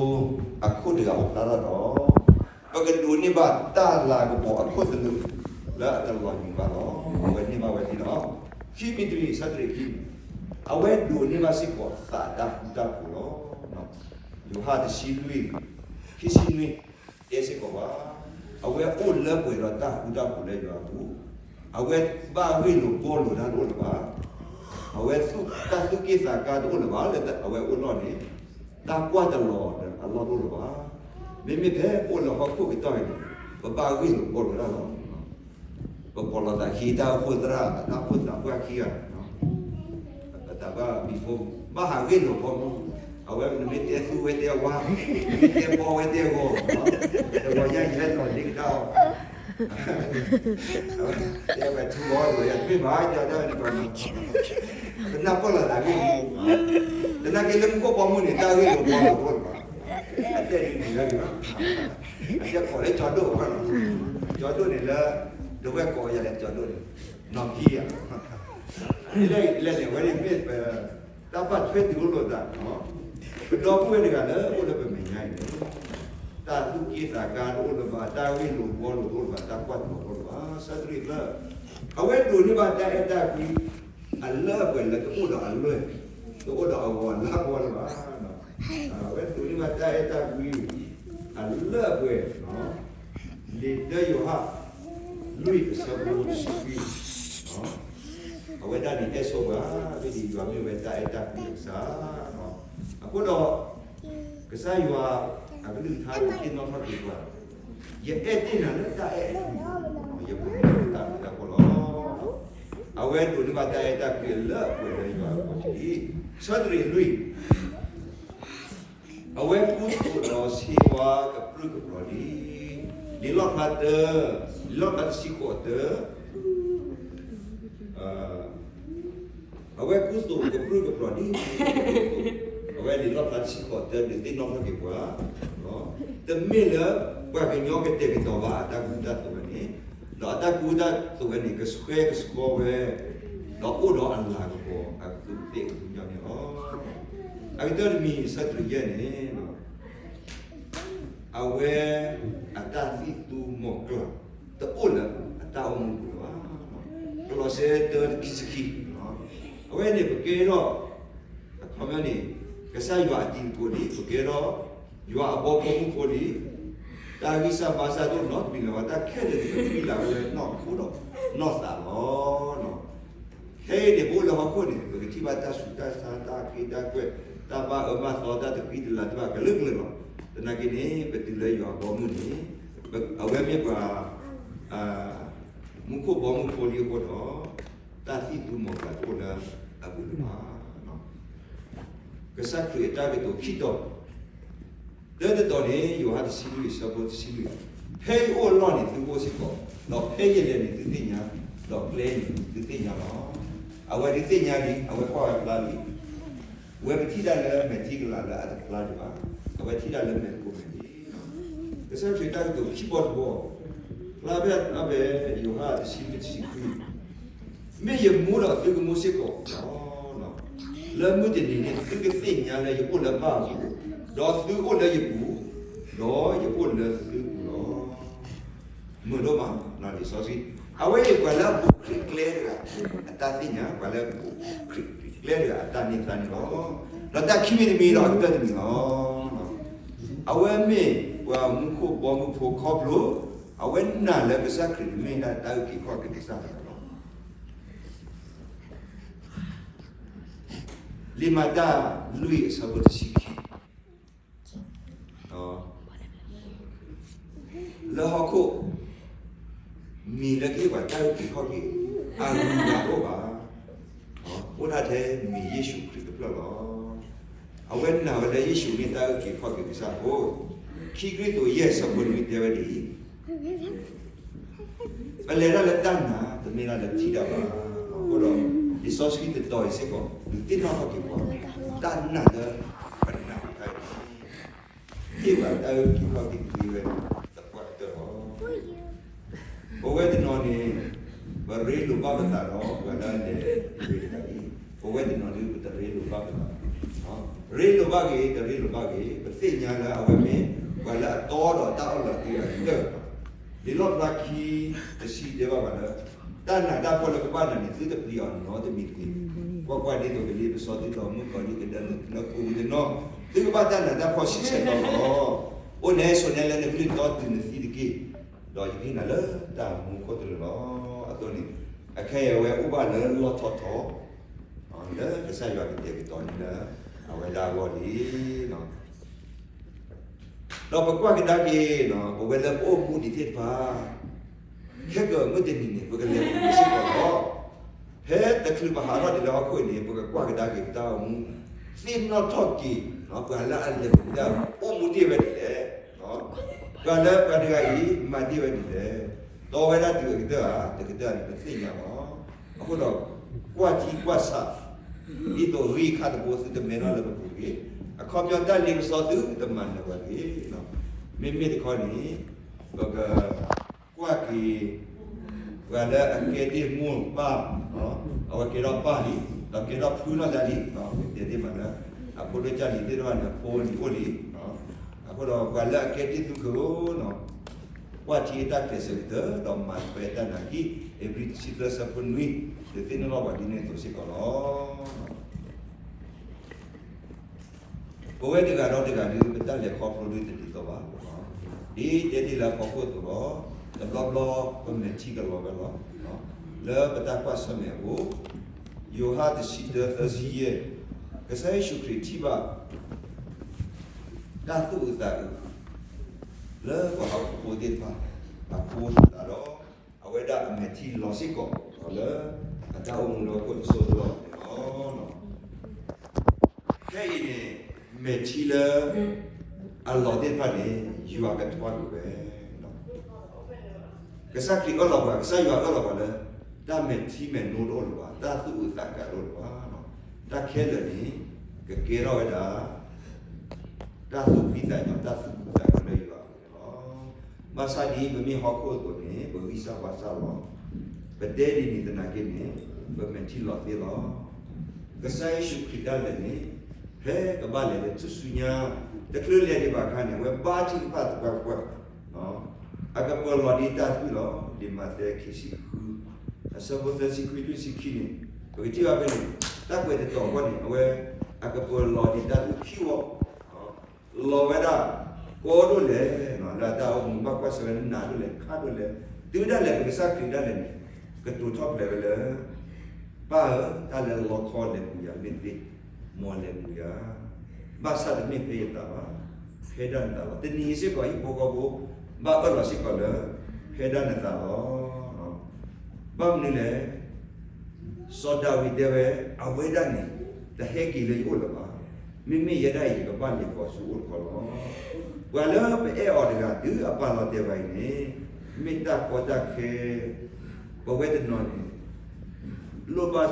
အခိၣ်တဂၤအိၣ်ဖျါထီၣ်ဒီး, ပကဒိးန့ၢ်ဘၣ်တၢ်လၤကပီၤအခိၣ်သလုး လၢအတလီၤညွံးဘၣ်လီၤ. အဝဲန့ၢ်ဘၣ်ဝဲဒ်လီၤ. ခံမံၤတမံၤ ဆၢတရံးခံမံၤ, အဝဲဒိးန့ၢ်ဘၣ်စ့ၢ်ကီးသးတၢ်ဃူတၢ်ဖိးလီၤ. ယိၤဟၣ်တဆံလွံၢ်, ခံဆံနွံ တဲစ့ၢ်ကီးဘၣ်, အဝဲအိၣ်လၢပှဲၤဒီးတၢ်ဃူတၢ်ဖိးလၢယွၤအပူၤ, အဝဲဘၣ်ဂ့ၢ်လိာ်ဘှီလိာ်တၢ်တအိၣ်လၢၤဘၣ်, အဝဲတၢ်သူၣ်က့ၣ်သးကါတအိၣ်လၢၤဘၣ်လၢအဝဲအိၣ်လီၢ်န့ၣ်, တၢ်ကွၢ်တလီၤဒီးအလီၢ်တအိၣ်လၢၤဘၣ်. မ့မ့ၢ်ဖဲပအိၣ်လၢဟီၣ်ခိၣ်ကတီၢ်အံၤန့ၣ် ပဘၣ်ဂ့ၢ်လိာ်ဘှီလိာ်တၢ်လီၤ. ပပိာ်လီၤသးခံ တၢ်အိၣ်ဖှိၣ်သရၣ် တၢ်အိၣ်ဖှိၣ်သးပှၢ်ခံဂၤ ပတၢ်ဘၣ်ဘံဖိ ဘၣ်ဟးဂ့ၢ်လိာ်ဘှီမူ, အဝဲနမ့ၢ်တဲသူဝဲတဲဝါ, နမ့ၢ်တဲဘီဝဲတဲဂီၤ, တဂီၤညါယဟဲလီၤလ့ကဒါအီၤ, တဲဝဲထူဘီတဂီၤညါ တမ့ၢ်ဘၣ် တဲဒၣ်န့ၣ် ပနၢ်ပၢၢ်လီၤသးဂ့ၢ်မူ, သနာ်က့လၢမူခိၣ်ဘီမုၢ်န့ၣ် တၢ်ဂ့ၢ်လိာ်ဘှီလိာ်တအိၣ်လၢၤဘၣ်, အတဲဒ်န့ၣ်လၢဒ်ဘၣ်, အတဲကိးလၢကၠီဒိၣ်ဘၣ်နီၤ, ကၠီဒိၣ်န့ၣ်လၢ ဒဝဲၢ်ကိးယၤလဲၣ် ကၠီဒိၣ်န့ၣ် နီၢ်ကံယၤ လဲၣ်န့ၣ် အဝဲန့ၣ်မ့ၢ်ပ တၢ်ဘၣ်ထွဲတုၤအိၣ်လိာ်သး, ပဒီပုၢ်ဝဲၢ်တဂၤလၢအိၣ်လၢပမဲာ်ညါအံၤန့ၣ်, တၢ်သူၣ်က့ၣ်သးကါတအိၣ်လၢၤဘၣ်, တၢ်ဂ့ၢ်လိာ်ဘှီလိာ်တအိၣ်လၢၤဘၣ်, တၢ်ကွၢ်တလီၤတအိၣ်လၢၤဘၣ်, ဆၢတရံးသၢ, အဝဲဒိးန့ၢ်ဘၣ်တၢ်အဲၣ်တၢ်ကွံ အလၢအပှဲၤလၢတအိၣ်ဒီးအလွဲၢ်, တအိၣ်ဒီးအဂီၤအလါဘီလၢၤဘၣ်, အဝဲဒိးန့ၢ်ဘၣ်တၢ်အဲၣ်တၢ်ကွံ အလၢအပှဲၤ လံာ်တၢယိၤဟၣ် လွံၢ်အဆၢဖိတဆံခွံ, အဝဲဒၣ်န့ၣ်အဲၣ်ဆိပှၤ, ဖဲဒၣ်ယွၤမ့ၢ်ဝဲတၢ်အဲၣ်တၢ်ကွံအကစၢ်, အဃိဒီး ကစၢ်ယွၤအကလုၢ်ကထါန့ၣ်သ့ၣ်နီၣ်ထီၣ်က့ၤပှၤ, ယအဲၣ်တ့ၢ်နၤလၢတၢ်အဲၣ်အပူၤ, ယပူၤန့ၣ်တၢ်ဘျုးတၢ်ဖှိၣ်လီၤ. အဝဲဒိးန့ၢ်ဘၣ်တၢ်အဲၣ်တၢ်ကွံအလၢအပှဲၤလၢယွၤအဂီၢ်တက့ၢ်. ဆၢတရံးလွံၢ် အဝဲကူသိးဒီးဆ့ဝါကပြုၢ်ကပြီၤလံ, လံာ်လီၣ်ဖျါတၢ, လံာ်လီၣ်ဖျါတဆံဃိးတၢ, အဝဲကူသိးကပြုၢ်ကပြီၤလံ, အဝဲလံာ်လီၣ်ဖျါတဆံဃိးတၢ ဒုးသ့ၣ်နီၣ်ထီၣ်က့ၤပှၤ, တမ့ၢ်လၢပှၤကညီကတဲာ်ကတီၤဘၣ်အတၢ်ကူၣ်တၢ်သိးဝဲန့ၣ်, ဒီးအတၢ်ကူၣ်တၢ်သိးဝဲန့ၣ် ကဆှဲကဆှီဝဲ, ဒီးအိၣ်ဒီးအလၤကပီၤအသူးအသ့ၣ်အကညီန့ၣ်လီၤ. အကတၢၢ်တမံၤ ဆၢတရံးယဲၢ်န့ၣ် အဝဲအတၢ်သံၣ်သူမီၤကျၢ် တအိၣ်လၢအတၢ်အိၣ်မူပူၤလၢၤဘၣ်. ကလီးစဲတၢတဆံခံ, အဝဲန့ၣ်ပကဲထီၣ် အခီပညီန့ၣ် ကစၢ်ယွၤအတံၤသကိးလံ, ပကဲထီၣ် ယွၤအဘီဖိမုၢ်ဖိလံ, တၢ်ဂံၢ်စၢ်ဘါစၢ်တအိၣ်နီတမံၤလၢၤဘၣ်, တၢ်ခဲလၢာ်န့ၣ် ကဖှံလၢ်ဝဲလၢနီၢ်ခိဒီးနီၢ်သးလီၤ. ခဲအံၤန့ၣ် ပအိၣ်လၢဟီၣ်ခိၣ်န့ၣ် ပကထံၣ်ဘၣ်တၢ်ဆူးတၢ်ဆါ တၢ်က့တၢ်ကွဲၢ် တၢ်ဘၣ်အၢဘၣ်သီ တၢ်တဃံတလၤ တဘၣ်ကလုာ်ကလုာ်လီၤ. သနာ်က့န့ၣ် ပတုၤလၢယွၤအဘီမုၢ်န့ၣ် အဝဲမ့ၢ်ပှၤ မူခိၣ်ဘီမုၢ်ဖိလံအဃိဒီး တၢ်သံၣ်သူမီၤကျၢ်တအိၣ်လၢအပူၤလၢၤဘၣ်. ကစၢ်ခရံာ်အတၢ်ကတိၤခံတီၤ, တၢတတီၤန့ၣ် ယိၤဟၣ်တဆံလွံၢ် အဆၢဖိတဆံလွံၢ်, ဖဲယအိၣ်အလီၢ်န့ၣ် သုကအိၣ်စ့ၢ်ကီး, ဒီးဖဲယလဲၤန့ၣ် သုသ့ၣ်ညါ, ဒီးကျဲန့ၣ် သုသ့ၣ်ညါလီၤ. အဝဲဒုးသ့ၣ်ညါလံ, အဝဲကွၢ်ဝဲဖျါလံ, အဝဲပထံၣ်တၢ်လၢမဲာ်ထံကလၤလၢအတဖျါဒံးဘၣ်, အဝဲထံၣ်တၢ်လၢမဲာ်ကိးမဲာ်လံ. ကစၢ်ခရံာ်တၢ်ကတိၤခံဘီတဘီ, ဖျါဖဲအဝဲယိၤဟၣ်တဆံလွံၢ်တဆံခွံ, မ့ၢ်ယမူဒီးသုကမူစ့ၢ်ကီးလီၤ. လၢမုၢ်တနံၤန့ၣ် သုကသ့ၣ်ညါလၢယအိၣ်လၢပၢ်အပူၤ, ဒီးသုအိၣ်လၢယပူၤ, ဒီးယအိၣ်လၢသုပူၤလီၤ. မုာ်ဒိၣ်မး, လံာ်စီဆှံ, အဝဲအံၤပှၤလၢအဘူးခရံာ်ကျဲတဂၤ, အတၢ်သ့ၣ်ညါ ပှၤလၢအဘူးခရံာ်ကျဲတဂၤ အတၢ်န့ၢ်သါန့ၣ်လီၤ. ဒီးတၢ်ခံမံၤတမံၤဒီးအကတၢၢ်တမံၤလီၤ. အဝဲမ့ၢ်ပှၤမူခိၣ်ဘီမုၢ်ဖိခီဖျိ, အဝဲနာ်လၢကစၢ်ခရံာ်န့ၣ်မ့ၢ်ဒၣ်တၢ်အုၣ်က့ၤခီၣ်က့ၤကစၢ်တဂၤလီၤ. လံာ်မၤတၢ်လွံၢ်အဆၢဖိတဆံခံ, လၢဟီၣ်ခိၣ် မံၤလၢကဟ့ၣ်ပှၤတၢ်အုၣ်က့ၤခီၣ်က့ၤ အဂုၤအဂၤတအိၣ်ဘၣ်. အိၣ်ဒၣ်ထဲမံၤယ့ၣ်ၡူးခရံာ်တဖျၢၣ်လီၤ. အဝဲနာ်ဝဲလၢယ့ၣ်ၡူးမ့ၢ်တၢ်အုၣ်က့ၤခီၣ်က့ၤကစၢ်အဃိ, ခံကရံၣ်သူး ယဲၢ် အဆၢဖိနွံ တဲဝဲဒ်အံၤ, ပလဲၤတၢ်လၢတၢ်နာ် တမ့ၢ်ဒၣ်လၢထံၣ်တၢ်ဘၣ်. အဃိဒီး လံာ်စီဆှံတတီၤအံၤစ့ၢ်ကီး ဒုးသ့ၣ်နီၣ်ထီၣ်က့ၤပှၤ တၢ်နာ်လၢပနာ်အခါအံၤ ဟ့ၣ်ပှၤတၢ်အုၣ်က့ၤခီၣ်က့ၤသ့ဝဲသပှၢ်ကတၢၢ်လီၤ. ပဝဲတနီၤန့ၣ် ပရ့လိာ်ဘၣ်ပသးဒီး ပှၤလၢအလဲၤတဂၤအံၤ, ပဝဲတနီၤဒုး ပတရ့လိာ်ဘၣ်ပသး, ရ့လိာ်ဘၣ်ဂ့ၤ တရ့လိာ်ဘၣ်ဂ့ၤ ပသ့ၣ်ညါလၢအဝဲမ့ၢ် ပှၤလၢအတီဒီးတၢ်အၢၣ်လီၤတဂၤအံၤလီၤ. လံာ်လီၣ်ဖျါခံ တဆံတဲဘၣ်ပှၤလၢ တၢ်နးတၢ်ဖှီၣ်လၢကဘၣ်နၤန့ၣ် သုတပျံၤအီၤနီတမံၤတဂ့ၤ. ကွၢ်ကွၢ်, ဒ်သိးကလံၤပစီသုဒီးမုၣ်ကီၤလံၢ်ကဒၢလၢကိးဝံၤတနီၤ, သုကဘၣ်တၢ်နးတၢ်ဖှီၣ်ဆံးဆဲးလီၤလီၤ. အိၣ်နဲဆိးနဲလၢနကလုၢ်တီတုၤနသံတက့ၢ်, ဒီးယကဟ့ၣ်နၤလၢတၢ်မူခိၣ်တလၢာ်လီၤ. အသိးန့ၣ် အခဲအံၤအဝဲအိၣ်ဘၣ်လၢလီၢ်ထီၣ်ထီ လၢကစၢ်ယွၤကတဲာ်ကတီၤန့ၢ်လၢ အဝဲဒၣ်အဂီၢ်လံ. ဒီးပကွၢ်ကဒါက့ၤ ပဝဲလၢပအိၣ်မူဒံးသ့ၣ်တဖၣ် ခဲကမုၢ်တနံၤန့ၣ် ပကလဲၤပူၤစ့ၢ်ကီးလီၤ. ဖဲတချုးပဟးထီၣ်ဒံးလၢဟီၣ်ခိၣ်အံၤန့ၣ် ပကကွၢ်ကဒါက့ၤပတၢ်အိၣ်မူ, သ့ၣ်နီၣ်ထီၣ်က့ၤ ပှၤလၢအလဲၤပူၤဒၣ် အိၣ်မူတ့ၢ်ဝဲဒ်လဲၣ်, ပှၤလၢပှၤတဂၤအံၤ မၤတ့ၢ်ဝဲဒ်လဲၣ်, တီဝဲဒၣ်တုၤအကတၢၢ်ဧါ တကတၢၢ်န့ၣ် ပသ့ၣ်ညါလီၤ. အဃိဒီး ကွၢ်ထံကွၢ်ဆး ဒ်သိးဂံၢ်ခါတဘိသုတမဲထီၣ်လၢပပူၤတဂ့ၤ, အခီပညီတၢ်လ့ပစီသုတမၤနၢၤပှၤတဂ့ၤ. မ့မ့ၢ်တခီန့ၣ် ပက ကွၢ်က့ၤ ပှၤလၢအကဲတ့ၢ်မိၢ်ပၢ်, အဝဲကဲထီၣ်ပၢ်လံ, ဒီးကဲထီၣ်ဖုနီၢ်သးလံ, ကတဲတ့ၢ်မးလၢ အဖိဒိၣ်ကၢ်လံၤသ့ၣ်တဖၣ်န့ၣ် အဖိလံၤအိၣ်လံ. အဃိဒီးပှၤလၢအကဲတ့ၢ်သုခဝၤ, ကွၢ်ထံအတၢ်ကျဲးစၢးကတၢၢ် ဒီးမၤထွဲတၢ်နာ်ကံၢ်, ဧ့ၤဘြံၤတဆံသၢဆၢဖိနွံ ဒုးသ့ၣ်နီၣ်ထီၣ်ပှၤဒ်န့ၣ်အသိးစ့ၢ်ကီးလီၤ. ပဝဲတဂၤဒီးတဂၤဒုး ပတၢ်လဲၤခီဖျိဒုးတဒ်သိးဘၣ်. ဒ်တဲတ့ၢ်လၢအဖီခိၣ်အသိးလီၤ, တဘျီဘျီပမဲာ်ထံကလီၤဝဲလီၤ. လၢပတၢ်ကွၢ်ဆၢၣ်မဲာ်အပူၤ, ယိၤဟၣ်တဆံတၢသၢဆံယဲၢ်, ကစၢ်ယ့ၣ်ၡူးခရံာ်ထံၣ်ဘၣ် တၢ်သူၣ်အုးသးအုး လၢပှၤဟီၣ်ခိၣ်ဖိသ့ၣ်တဖၣ်အဃိသတးဒီး, အဝဲဒၣ်အမဲာ်ထံလီၤစ့ၢ်ကီးလီၤလၢ အတၢ်အိၣ်မူလၢဟီၣ်ခိၣ်တစိၢ်တလီၢ်န့ၣ်လီၤ. ခဲအံၤန့ၣ် မဲာ်ထံလၢအလီၤသ့ၣ်တဖၣ်န့ၣ် ယွၤကထွါကွံာ်ဝဲလီၤ. ကစၢ်ခရံာ်အၢၣ်လီၤပှၤ, ကစၢ်ယွၤအၢၣ်လီၤပှၤလၢ တၢ်မဲာ်ထံမဲာ်နိတအိၣ်လၢၤဘၣ်, တၢ်သူၣ်အုးသးအုးတအိၣ်လၢၤဘၣ်. တၢ်ခဲလၢာ်န့ၣ် ကကဲထီၣ်ဝဲဒၣ် တၢ်သူၣ်ဖှံသးညီ တၢ်သူၣ်ဖှံသးညီလၢယွၤအပူၤန့ၣ်လီၤ. ဘၣ်ဆၣ်ဒ်ပမ့ၢ်ဟီၣ်ခိၣ်အသိးန့ၣ် ပဂံၢ်စၢ်ဘါစၢ်လီၤ. ပတဲဒ်န့ၣ်သနာ်က့န့ၣ် ပမဲာ်ထံလီၤသ့လီၤ. ကစၢ်ယ့ၣ်ၡူးခရံာ်ဒၣ်လဲာ်န့ၣ် ဖဲကဘၣ်လဲၤလၢထူၣ်စုညါ တချုးလဲၤဒံးဘၣ်အခါန့ၣ် အဝဲဘါထုကဖၣ်သပှၢ်ပှၢ် အကပၢၤလီၤဒံးတၢ်သွံၣ်လီၤ. လံာ်မးသဲခံဆံဃု အဆၢဖိသၢဆံခွံ လွံၢ်ဆံခံန့ၣ် ပကထံၣ်ဘၣ်ဖဲန့ၣ် တၢ်ကွဲးတတီၤဃီန့ၣ် အဝဲ အကပၢၤလီၤဒံးတၢ်သွံၣ်ခံဝီ လီၤဝဲဒၣ် ကီဒိၣ်လဲၣ်, လၢတၢ်အိၣ်မူဘၣ်ကွၢ်ဆၢၣ်ဝဲ နးဒိၣ်လဲၣ် ခါဒိၣ်လဲၣ်, တုၤဒၣ်လဲာ် ပကစၢ်ခရံာ်ဒၣ်လဲာ်န့ၣ် ကတိၤထီၣ်ဖျဲးဝဲလၢ ပၢ်ဧၢ, တၢ်လၢလီခီလဲၤမုာ်ယၤမ့ၢ်သ့, မ်လဲၤမုာ်ယၤ, ဘၣ်ဆၣ်တမ့ၢ်ဖဲယသးဘၣ်, ဖဲဒၣ်နသးလီၤ. တနံၤအံၤစ့ၢ်ကီး ဟံၣ်ဖိဃီဖိ ဘၣ်အၢၣ်လီၤစ့ၢ်ကီးလၢ ဖဲဒၣ်နသးလီၤ. ဘၣ်မနုၤလဲၣ် စီၤဒၤဝံးတဲဝဲ အဝဲဒၣ်န့ၣ် တဟဲက့ၤလၢယအိၣ်လၢၤဘၣ်. မ့မ့ၢ်ယဲဒၣ်အံၤ ယကဘၣ်လဲၤဃီၤဆူအအိၣ်တခီလီၤ. ပှၤလၢပအဲၣ်အီၤတဂၤ တုၤအပာ်လီၤတဲာ်ပှၤအံၤန့ၣ် မ့ၢ်တၢ်ကီတၢ်ခဲ ပဝဲတနီၤန့ၣ် လိၣ်ဘၣ်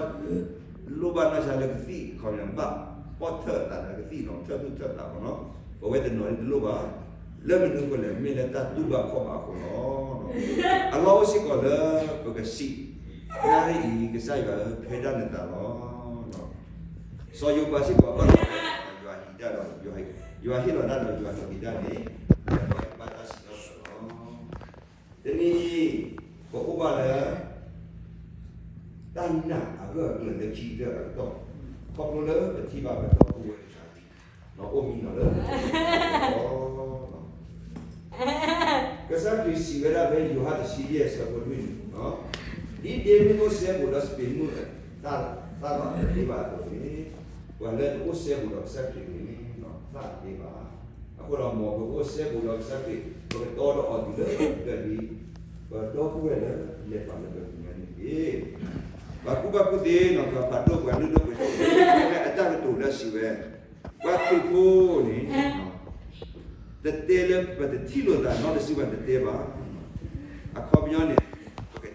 လိၣ်ဘၣ်နီၢ်ဆါလၢကသံၣ် ခီပညီ ဘၣ်ပီၣ်ထၢၣ်အသးလၢကသံၣ်နီၤ ထၢၣ်သူၣ်ထၢၣ်သးမနီၤ ပဝဲတနီၤန့ၣ်တလိၣ်ဘၣ်. လၢမနုၤအဃိလဲၣ် မ့ၢ်လၢတၢ်တူၢ်ဘၣ်ခီၣ်ဘၣ်အဃိလီၤ. အလီၢ်အိၣ်စ့ၢ်ကီးလၢပကစံး နၣ်ရံၣ်အံၤ ကစၢ်ယွၤဧၢ ဖဲဒၣ်နသးလီၤ. စီၤယိၤဘးစ့ၢ်ကီး အၢၣ်လီၤ ယွၤဟံးတၢ်ဒီး ယွၤဟ့ၣ်လီၤတၢ်ဒီး ယွၤဟ့ၣ်က့ၤတၢ်န့ၣ် ဘၣ်တၢ်စံးထီၣ်ပတြၢၤလီၤ. တနံၤအံၤ ပအိၣ်ဘၣ်လၢ တၢ်နာ်အဂၢၢ်အကျၢၤလၢခံကတၢၢ်အကတီၢ်, ခီဖျိလၢပထံၣ်ဘၣ်ပဒီပုၢ်ဝဲၢ်တဂၤ အိၣ်မံနီၤလၢ ကစၢ်ခရံာ်စံးဝဲဒၣ်ဖဲယိၤဟၣ်တဆံယဲၢ် အဆၢဖိလွံၢ်န့ၣ်, ဒ်ဒ့မုၣ်အိၣ်စဲဘူးဒီးစပံးမုၣ် သၣ် သၣ်တသ့ဘၣ်အသိးန့ၣ်, ပှၤလၢတအိၣ်စဲဘူးဒီးကစၢ်ခရံာ်န့ၣ် သၣ်တသ့ဘၣ်. အဃိဒီးမ်ပကအိၣ်စဲဘူးဒီးကစၢ်ခရံာ် ပကတီဒီးအီၤတုၤလၢပကဒၢးလံ, ပဒီပုၢ်ဝဲၢ်လၢလဲၤပာ်လၢပမဲာ်ညါန့ၣ်တက့ၢ်. ပှၤကူၣ်ဘၣ်ကူၣ်သ့နီၤ ပှၤဖးဒိၣ်ပှၤလုၢ်ဒိၣ်ပှ့ၤဒိၣ် အတၢ်ကတိၤလၢစံးဝဲ, ပှၤခရံာ်ဖိန့ၣ် တတဲလၢပတထံၣ်လိာ်သးနီတစုဘၣ် တတဲဘၣ်. အခီပညီန့ၣ် ပက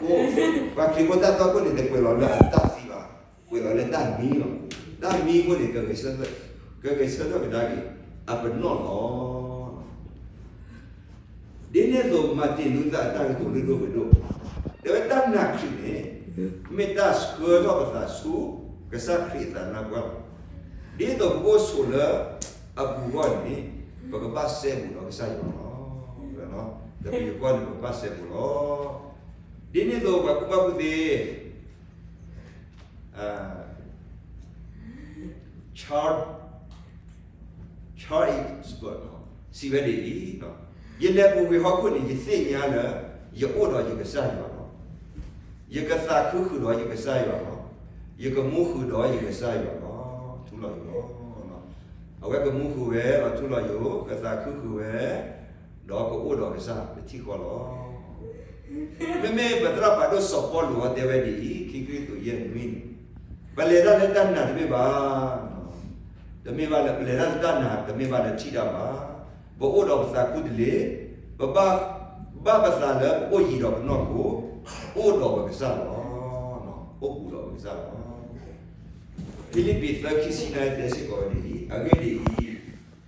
ပှၤခရံာ်ဖိတၢ်သွၣ်ခိၣ်န့ၣ် တကွဲးလီၤလၢအတၢ်သံဘၣ်, ကွဲးလီၤလၢတၢ်မံလီၤ. တၢ်မံအဃိန့ၣ် ကဂဲၤဆၢထၢၣ်ကဒါက့ၤ အပနီၣ်လီၤ. ဒ်န့ၣ်အသိး မၤတ့ၢ်လူၤသးအတၢ်ကတိၤလၢဒိၣ်ပဒိၣ်, တဲဝဲတၢ်နာ်ခရံာ်န့ၣ် မ့ၢ်တၢ်ဆှၢထီၣ်ပသးဆူကစၢ်ခရံာ်အသးနါပှၢ်လီၤ. ဒ်သိးပအိၣ်ဆိးလၢအပူၤအဂီၢ်န့ၣ် ပကဘၣ်စဲဘူးဒီးကစၢ်ယွၤလီၤ. တပယူာ်အဂီၢ်န့ၣ် ပကဘၣ်စဲဘူးလီၤ. ဒ်န့ၣ်အသိး ပှၤကူၣ်ဘၣ်ကူၣ်သ့ Charles Charles Spurgeon စံးဝဲဒ်အံၤ, ယလဲၤပူၤကွံာ်ဟီၣ်ခိၣ်န့ၣ် ယသ့ၣ်ညါလၢ ယအိၣ်ဒီးယကစၢ်ယွၤလီၤ. ယကသးခုဃုာ်ဒီးယကစၢ်ယွၤလီၤ. ယကမူဃုာ်ဒီးယကစၢ်ယွၤလီၤ. ထူလီၤယိာ်လီၤ. အဝဲကမူဃုာ်ဝဲဒီးထူလီၤယိာ်, ကသးခုဃုာ်ဝဲ ဒီးကအိၣ်ဒီးကစၢ်တထံၣ်ဃီလီၤ. မ့မ့ၢ်ပသရၣ်ဖးဒိၣ်စီၤပီလူးအီၤတဲဝဲဒ်အံၤ, ခံကရံၣ်သူး ယဲၢ်နွံန့ၣ်, ပလဲၤတၢ်လၢတၢ်နာ်တမ့ၢ်ဘၣ်, တမ့ၢ်ဘၣ်လၢ ပလဲၤတၢ်လၢတၢ်နာ် တမ့ၢ်ဘၣ်လၢထံၣ်တၢ်ဘၣ်. ပအိၣ်ဒီးပသးခူတလ့ၤ, ပဘၣ် ဘၣ်ပသးလၢပအိၣ်ယံၤဒီးပနီၢ်ခိ, အိၣ်ဒီးပကစၢ်လီၤ. အိၣ်ဘူးဒီးပကစၢ်လီၤ. ဖံလံးပံး သၢ ခံဆံနၢအံၤတဲစ့ၢ်ကီးဝဲဒ်အံၤ, အဂ့ၢ်ဒ်အံၤ,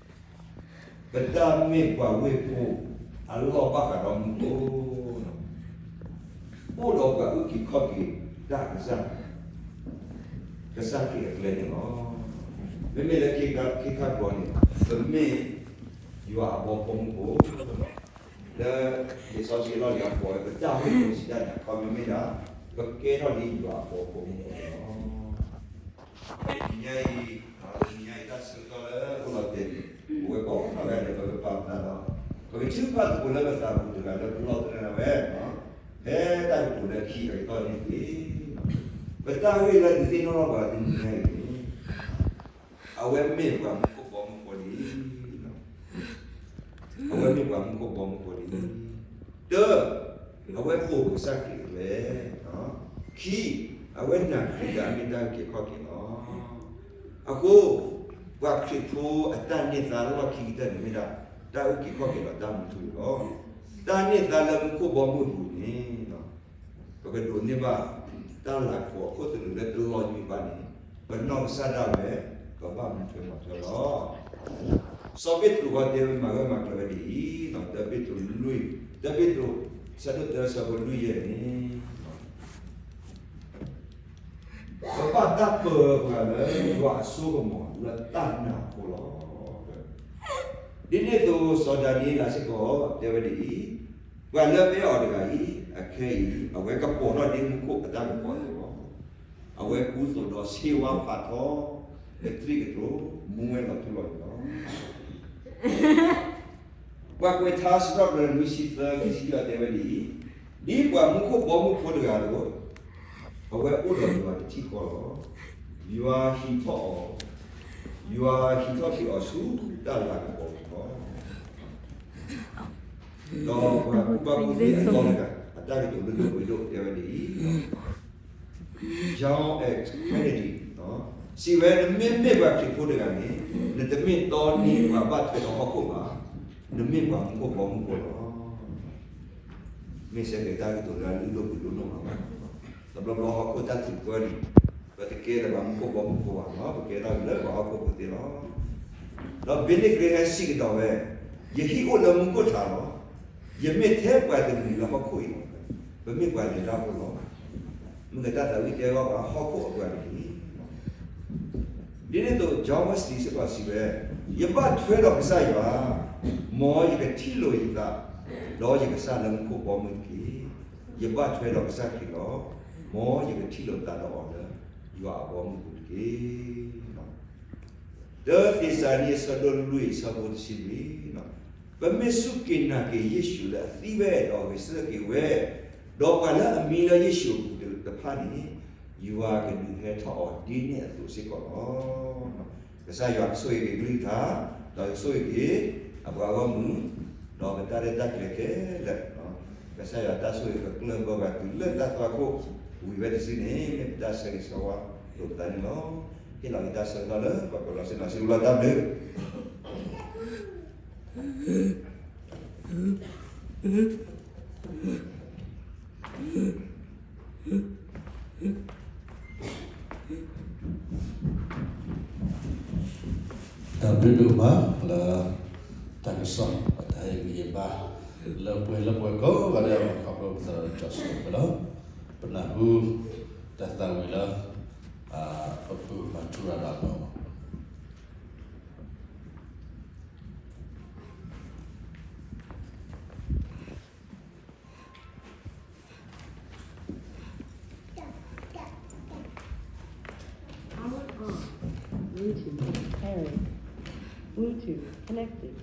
ပတၢ်မ့ၢ်ပှၤဝ့ၢ်ဖိအလီၢ်ဘၣ်ဃးဒီးမူခိၣ်, အိၣ်ဒီးပှၤအုၣ်က့ၤခီၣ်က့ၤတၢ်ကစၢ်, ကစၢ်ခရံာ်အကျဲန့ၣ်လီၤ. မ့မ့ၢ်လၢခ့ခါကီန့ၣ် ပမ့ၢ်ယွၤအဘီဖိမုၢ်ဖိ, လၢလံာ်စီဆှံအလီၢ်လံၤအပီၤဝဲ ပတၢ်အိၣ်မူပူၤစံးတၢ်န့ၣ် အခီပညီမ့ၢ်ဒၣ် ပကဲထီၣ်လံယွၤအဘီဖိမုၢ်ဖိလီၤ. တနံၤညါအံၤ, တနံၤညါအံၤတၢ်ဆၢကတီၢ်လၢအိၣ်လီၤတဲာ်န့ၣ် ပဝဲကိးနီၢ်ဂၤဒဲး ပကပာ်ပသးဒီး ပကထုကဖၣ်သကိးလၢပသးပူၤတဂၤလၢပလီၢ်သရၣ်ဝဲ, ဖဲတၢ်ကတိၤလၢခံအကတီၢ်န့ၣ်တက့ၢ်. ပတၢ်ဂ့ၢ်လၢဒုးသ့ၣ်နီၣ်ထီၣ်ပှၤတနံၤညါအံၤန့ၣ် အဝဲမ့ၢ်ပှၤမူခိၣ်ဘီမုၢ်ဖိလံ. အဝဲမ့ၢ်ပှၤမူခိၣ်ဘီမုၢ်ဖိလံ. တၢ, အဝဲအိၣ်ကစၢ်ခရံာ်အကျဲ. ခံ, အဝဲနာ်ခရံာ်လၢအမ့ၢ်တၢ်အုၣ်က့ၤခီၣ်က့ၤလီၤ. အဃိ, ပှၤခရံာ်ဖိအတၢ်န့ၢ်သါလၢလီၢ်ခံကတၢၢ်န့ၣ်မ့ၢ်ဒၣ် တၢ်အုၣ်က့ၤခီၣ်က့ၤဒီးတၢ်မူထူလီၤ. တၢ်န့ၢ်သါလၢမူခိၣ်ဘီမုၢ်အပူၤန့ၣ် ပကဒိးန့ၢ်ဘၣ်တၢ်လၤကပီၤအခိၣ်သလုးလၢတလီၤညွံးဘၣ်န့ၣ်, ပနီၢ်ကစၢ်ဒၣ်ဝဲ ပဘၣ်မူထွဲမၤထွဲလီၤ. စီၤပ့းတရူးအီၤတဲဝဲမၤဂၢၢ်မၤကျၢၤဝဲဒ်အံၤ, တၢပ့းတရူးလွံၢ်, တၢပ့းတရူး ဆၢဒိၣ်တၢ ဆၢဖိလွံၢ်ယဲၢ်န့ၣ် ပဘၣ်တၢ်ပၢၤပှၤလၢယွၤအစိကမီၤလၢတၢ်နာ်အဃိလီၤ. ဒ်န့ၣ်အသိး စီၤဒၤနံးယ့လးစ့ၢ်ကီးတဲဝဲဒ်အံၤ, ပှၤလၢပအဲၣ်အီၤတဂၤအံၤ အခဲအံၤ အဝဲကပီၤထီၣ်ဒ်မူခိၣ်အတၢ်ကပီၤအသိးလီၤ. အဝဲကူသိးဒီးဆ့ဝါဖးထီ ကသရံၣ်ကတိၤ မူဝဲလီၤထူလီၤယိာ်လီၤ. ပှၤကွဲးထါစံးထီၣ်ပတြၢၤနွံဆံသၢ ခံဆံယဲၢ်တဲဝဲဒ်အံၤ, ဒ်ပှၤမူခိၣ်ဘီမုၢ်ဖိတဂၤအသိး, အဝဲအိၣ်ဒီးယွၤတထံၣ်ဃီလီၤ. ယွၤဟံးထီၣ်အီၤ, ယွၤဟံးထီၣ်က့ၤအီၤဆူတၢ်လၤကပီၤပူၤလီၤ. ဒီးပှၤကူၣ်ဘၣ်ကူၣ်သ့အသီတဂၤ အတၢ်ကတိၤလၢဒိၣ်ပှ့ၤဒိၣ်တဲဝဲဒ်အံၤ, John F Kennedy စံးဝဲ နမ့မ့ၢ်ပှၤခရံာ်ဖိတဂၤန့ၣ် နတမ့ၢ်တီန့ၢ်ပှၤဘၣ်ထွဲဒီးဟီၣ်ခိၣ်ဘၣ်, နမ့ၢ်ပှၤမူခိၣ်ဘီမုၢ်ဖိလီၤ. မ့ၢ်စ့ၢ်ကီးတၢ်ကတိၤလၢအလုၢ်ဒိၣ်ပှ့ၤဒိၣ်နီၢ်မးလီၤ. တဘျီဘျီဟီၣ်ခိၣ်တၢ်ထုးကွဲန့ၣ် ပတကဲလၢၤဘၣ်မူခိၣ်ဘီမုၢ်ဖိဘၣ်လီၤ, ပကဲထီၣ်လၢပှၤဟီၣ်ခိၣ်ဖိသ့လီၤ. ဒီး Billy Graham စံးကဒီးဝဲ, ယဟံၣ်အိၣ်လၢမူခိၣ်ထးလီၤ. ယမ့ၢ်ထဲပှၤတမှံၤလၢဟီၣ်ခိၣ်အံၤလီၤ. ပမ့ၢ်ပှၤလဲၤတၢ်ဖိလီၤ. မ့ၢ်ကတၢၢ်သးဝံၣ်တဲဘၣ်ပှၤဟီၣ်ခိၣ်အပှၤတက့ၢ်. ဒ်န့ၣ်အသိး John Wesley စ့ၢ်ကီးစံးဝဲ, ယဘၣ်ထွဲဒီးကစၢ်ယွၤ, မ်ယကထံၣ်လိာ်ယသး ဒီးယကစၢ်လၢမူခိၣ်ဘီမုၢ်တက့ၢ်. ယဘၣ်ထွဲဒီးကစၢ်ခရံာ်လီၤ. မ်ယကထံၣ်လိာ်သးဒီးအီၤလၢယွၤအဘီအမုၢ်ပူၤတက့ၢ်. တၢသ့းစၤလနံ အဆၢဒိၣ်လွံၢ် အဆၢဖိတဆံလွံၢ်, ပမ့ၢ်စူၢ်က့ၤနာ်က့ၤယ့ၣ်ၡူးလၢအသံဝဲဒီးဂဲၤဆၢထၢၣ်က့ၤဝဲ, ဒီးပှၤလၢအမံလၢယ့ၣ်ၡူးအပူၤတဖၣ်န့ၣ် ယွၤကဒုးဟဲထီၣ်အီၤဒ်န့ၣ်အသိးစ့ၢ်ကီးလီၤ. ကစၢ်ယွၤကဆိၣ်ဂ့ၤက့ၤကလုၢ်ကထါ, ဒီးကဆိၣ်ဂ့ၤက့ၤအပှၤဂီၢ်မုၢ်, ဒီးပတၢ်ရဲၣ်တၢ်ကျဲၤခဲလၢာ်, ကစၢ်ယွၤတၢ်ဆိၣ်ဂ့ၤကကျၢၢ်ဘၢဘၣ်တုၤလၢတၢ်သွၣ်ခိၣ်ဝံၤဝဲတစုန့ၣ် မ့ၢ်ပတၢ်ဆၢဂ့ၤဆၢဝါလိာ်ပသးန့ၣ်လီၤ. ဟ့ၣ်လီၤက့ၤတၢ်ဆၢကတီၢ်လၢပှၤကိးလီၤစ့ၢ်ကီး စံးဘျုးတၢ်ဘျုး. ဒိၣ်ဒိၣ်မးလၢ တၢ်ကစီၣ်အတၢ်ဟ့ၣ်ဂံၢ်ဟ့ၣ်ဘါ လၢပှဲၤလၢပှဲၤကိးဂၤဒဲး ခီဖျိပသရၣ်စီၤပလီ ပနၢ်ဟူ တၢ်သးဝံၣ်လၢ ပပုၢ်မၤထူရၤဒီးအီၤ Power on. Bluetooth pairing. Bluetooth connected.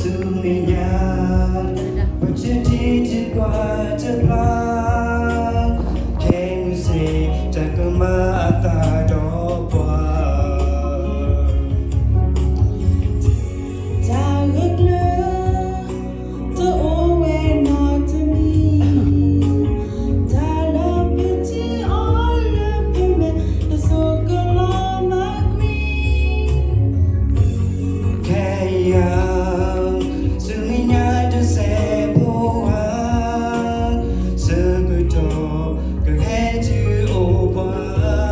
ဆူမဲာ်ညါ ပထံၣ်တံၢ်ကွၢ်တဘျီ ခဲမုၢ်ဆ့ၣ် တၢ်ကမၤအသးဒီးပှၤ တၢ်ဂၢၢ်ကျၢၤ တအိၣ်ဝဲနီတမံၤ တၢ်လီၤပထံၣ်အီၤလၢပမဲာ် တစိၢ်ကလီၤမၤကွံာ် ခဲအံၤ ဆူမဲာ်ညါတစဲးဖိဧါ ဆၢကတီၢ်ကဟဲတုၤအိၣ်ပှၤ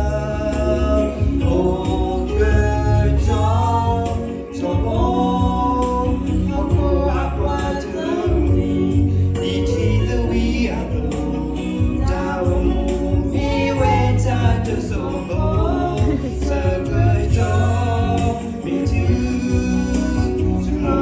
အိၣ်ကတီၤ ထီဘိ ဟီၣ်ခိၣ်အပှၤတဖုန့ၣ် ဒ်ထံသဝံၤအသိး တၢ်အိၣ်မူမ့ၢ်ဝဲတၢ်တိစၢၤဘီ ဆၢကတီၢ်မ့ၢ်တုၤ ဆူမီ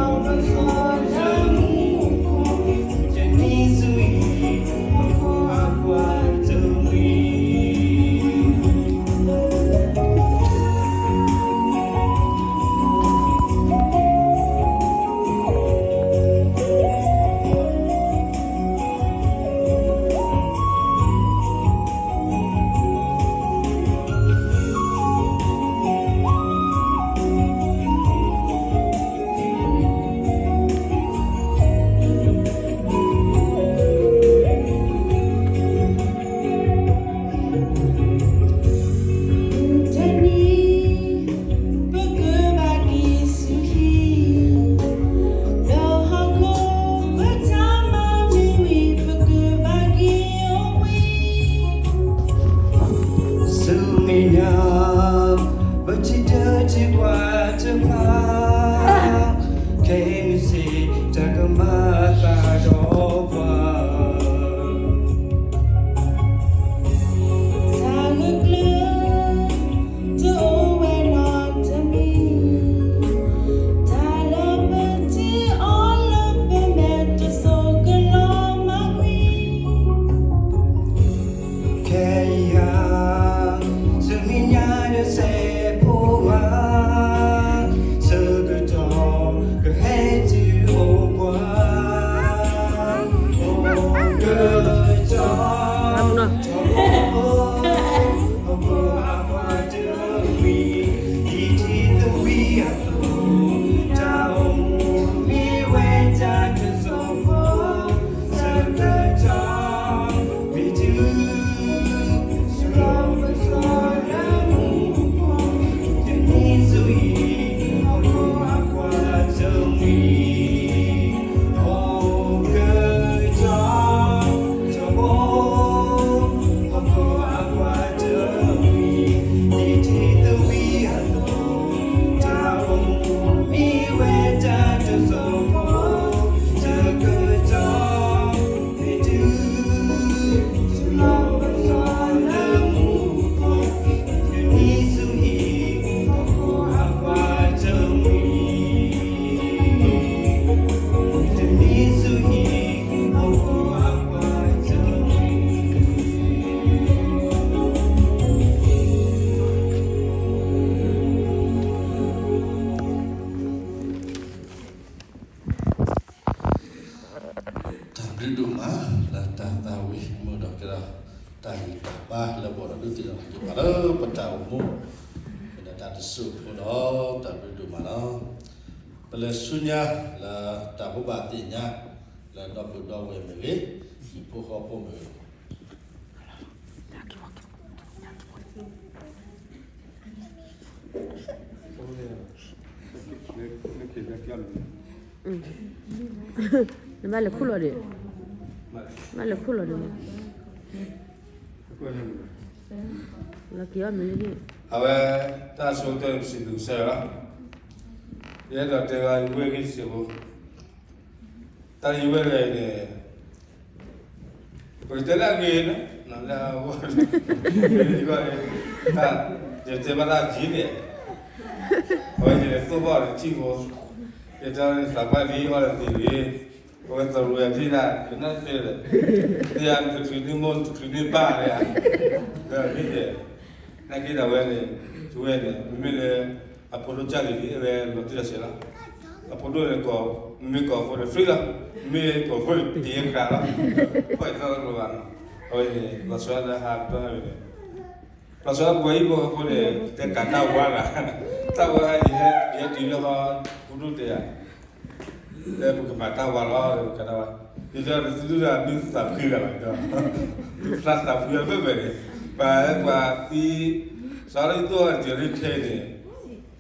တၢ်ဂံၢ်တၢ်ဘါလၢပအိၣ်ဒီးဒုးသ့ၣ်နီၣ်က့ၤပှၤလၢပတၢ်အိၣ်မူ ဒီးတၢ်တစိၢ်ဖိဒီး တၢ်ဘျုးဒိၣ်မးလီၤ. ပလဲၤဆူညါလၢတၢ်ဘိးဘၣ်သ့ၣ်ညါ လၢဒီပုၢ်ဒီဝဲၢ်မ့ၢ်ဂ့ၤ, ဟံၣ်ဖိဃီဖိမ့ၢ်ဂ့ၤ နဘၣ်လဲၤခူၣ်လီၤဒီး, ဘၣ်လဲၤခူၣ်လီၤဒီး, လီၤက့ၤအီၣ်မ့ၤလံ. အဝဲ တၢ်ဆိကတၢၢ်န့ၣ် ပစံးဘျုးကစၢ်ယွၤလီၤ. ယအဲၣ်ဒိးတဲဂ့ၤဝဲဂ့ၤစ့ၢ်ဖိ, တၢ်လၢယဝဲၢ်တဂၤအံၤန့ၣ် ပကတဲလၢအဂ့ၤန့ၣ်, လၢအဂ့ၤ, ယတဲဘၣ်တၢ်ကံၤန့ၣ်, အဝဲယလဲၤသိၣ်ဘၣ်အီၤဒီးထံၣ်ဖိ, ယတဲသးပှၢ်လံအီၣ်ဒီးသံးလံ, အဝဲသရူးယၤထံၣ်တၢ် ယနၢ်တသ့ဒီး, တယၤတချုးန့ၢ်မိၢ်တချုးန့ၢ်ပၢ်လၢ, ဒီးမ့ၢ်တဲ နာ်က့ဒီးအဝဲန့ၣ်, ယဝဲၢ်န့ၣ် မ့မ့ၢ်လၢ အဖိဒိၣ်ကၢ်လံၤန့ၣ် အဝဲလီၤတံၢ်လီၤဆဲးလီၤ. အဖိဒိၣ်န့ၣ် မ့ၢ်ကိးဖိန့ၣ် free လီၤ, မ့ၢ်ကိးဖိန့ၣ် တ့ခါလီၤ, ဖီၣ်အံၤသီတလိၤဘၣ်နီၤ. အဝဲန့ၣ် လီၤဆီဒၣ်တၢ်ဟးပတီၢ်န့ၣ်, လီၤဆီဒၣ်ပှၤဟံၣ်ဖိဃီဖိန့ၣ် တဲကးတၢ်ဝါလၢ်, တၢ်ဝါဟဲ ယဟဲတုၤလၢဟီ ဖိဒိၣ်တဲယၤ လၢပကမၤတၢ်ဝါလီၤ လၢပကးတၢ်ဝါ, ယတဲဒ်သုဒုၣ်ဒါမ့ၢ်သးဖှံလၢၤဘၣ်, သုသးသးဖှံအဘၢၣ်ဘၢၣ်န့ၣ်, ပှၤပှၤသံ, စးထီၣ်ယသိၣ်အီၤတစၢၤလၢခဲအံၤန့ၣ်,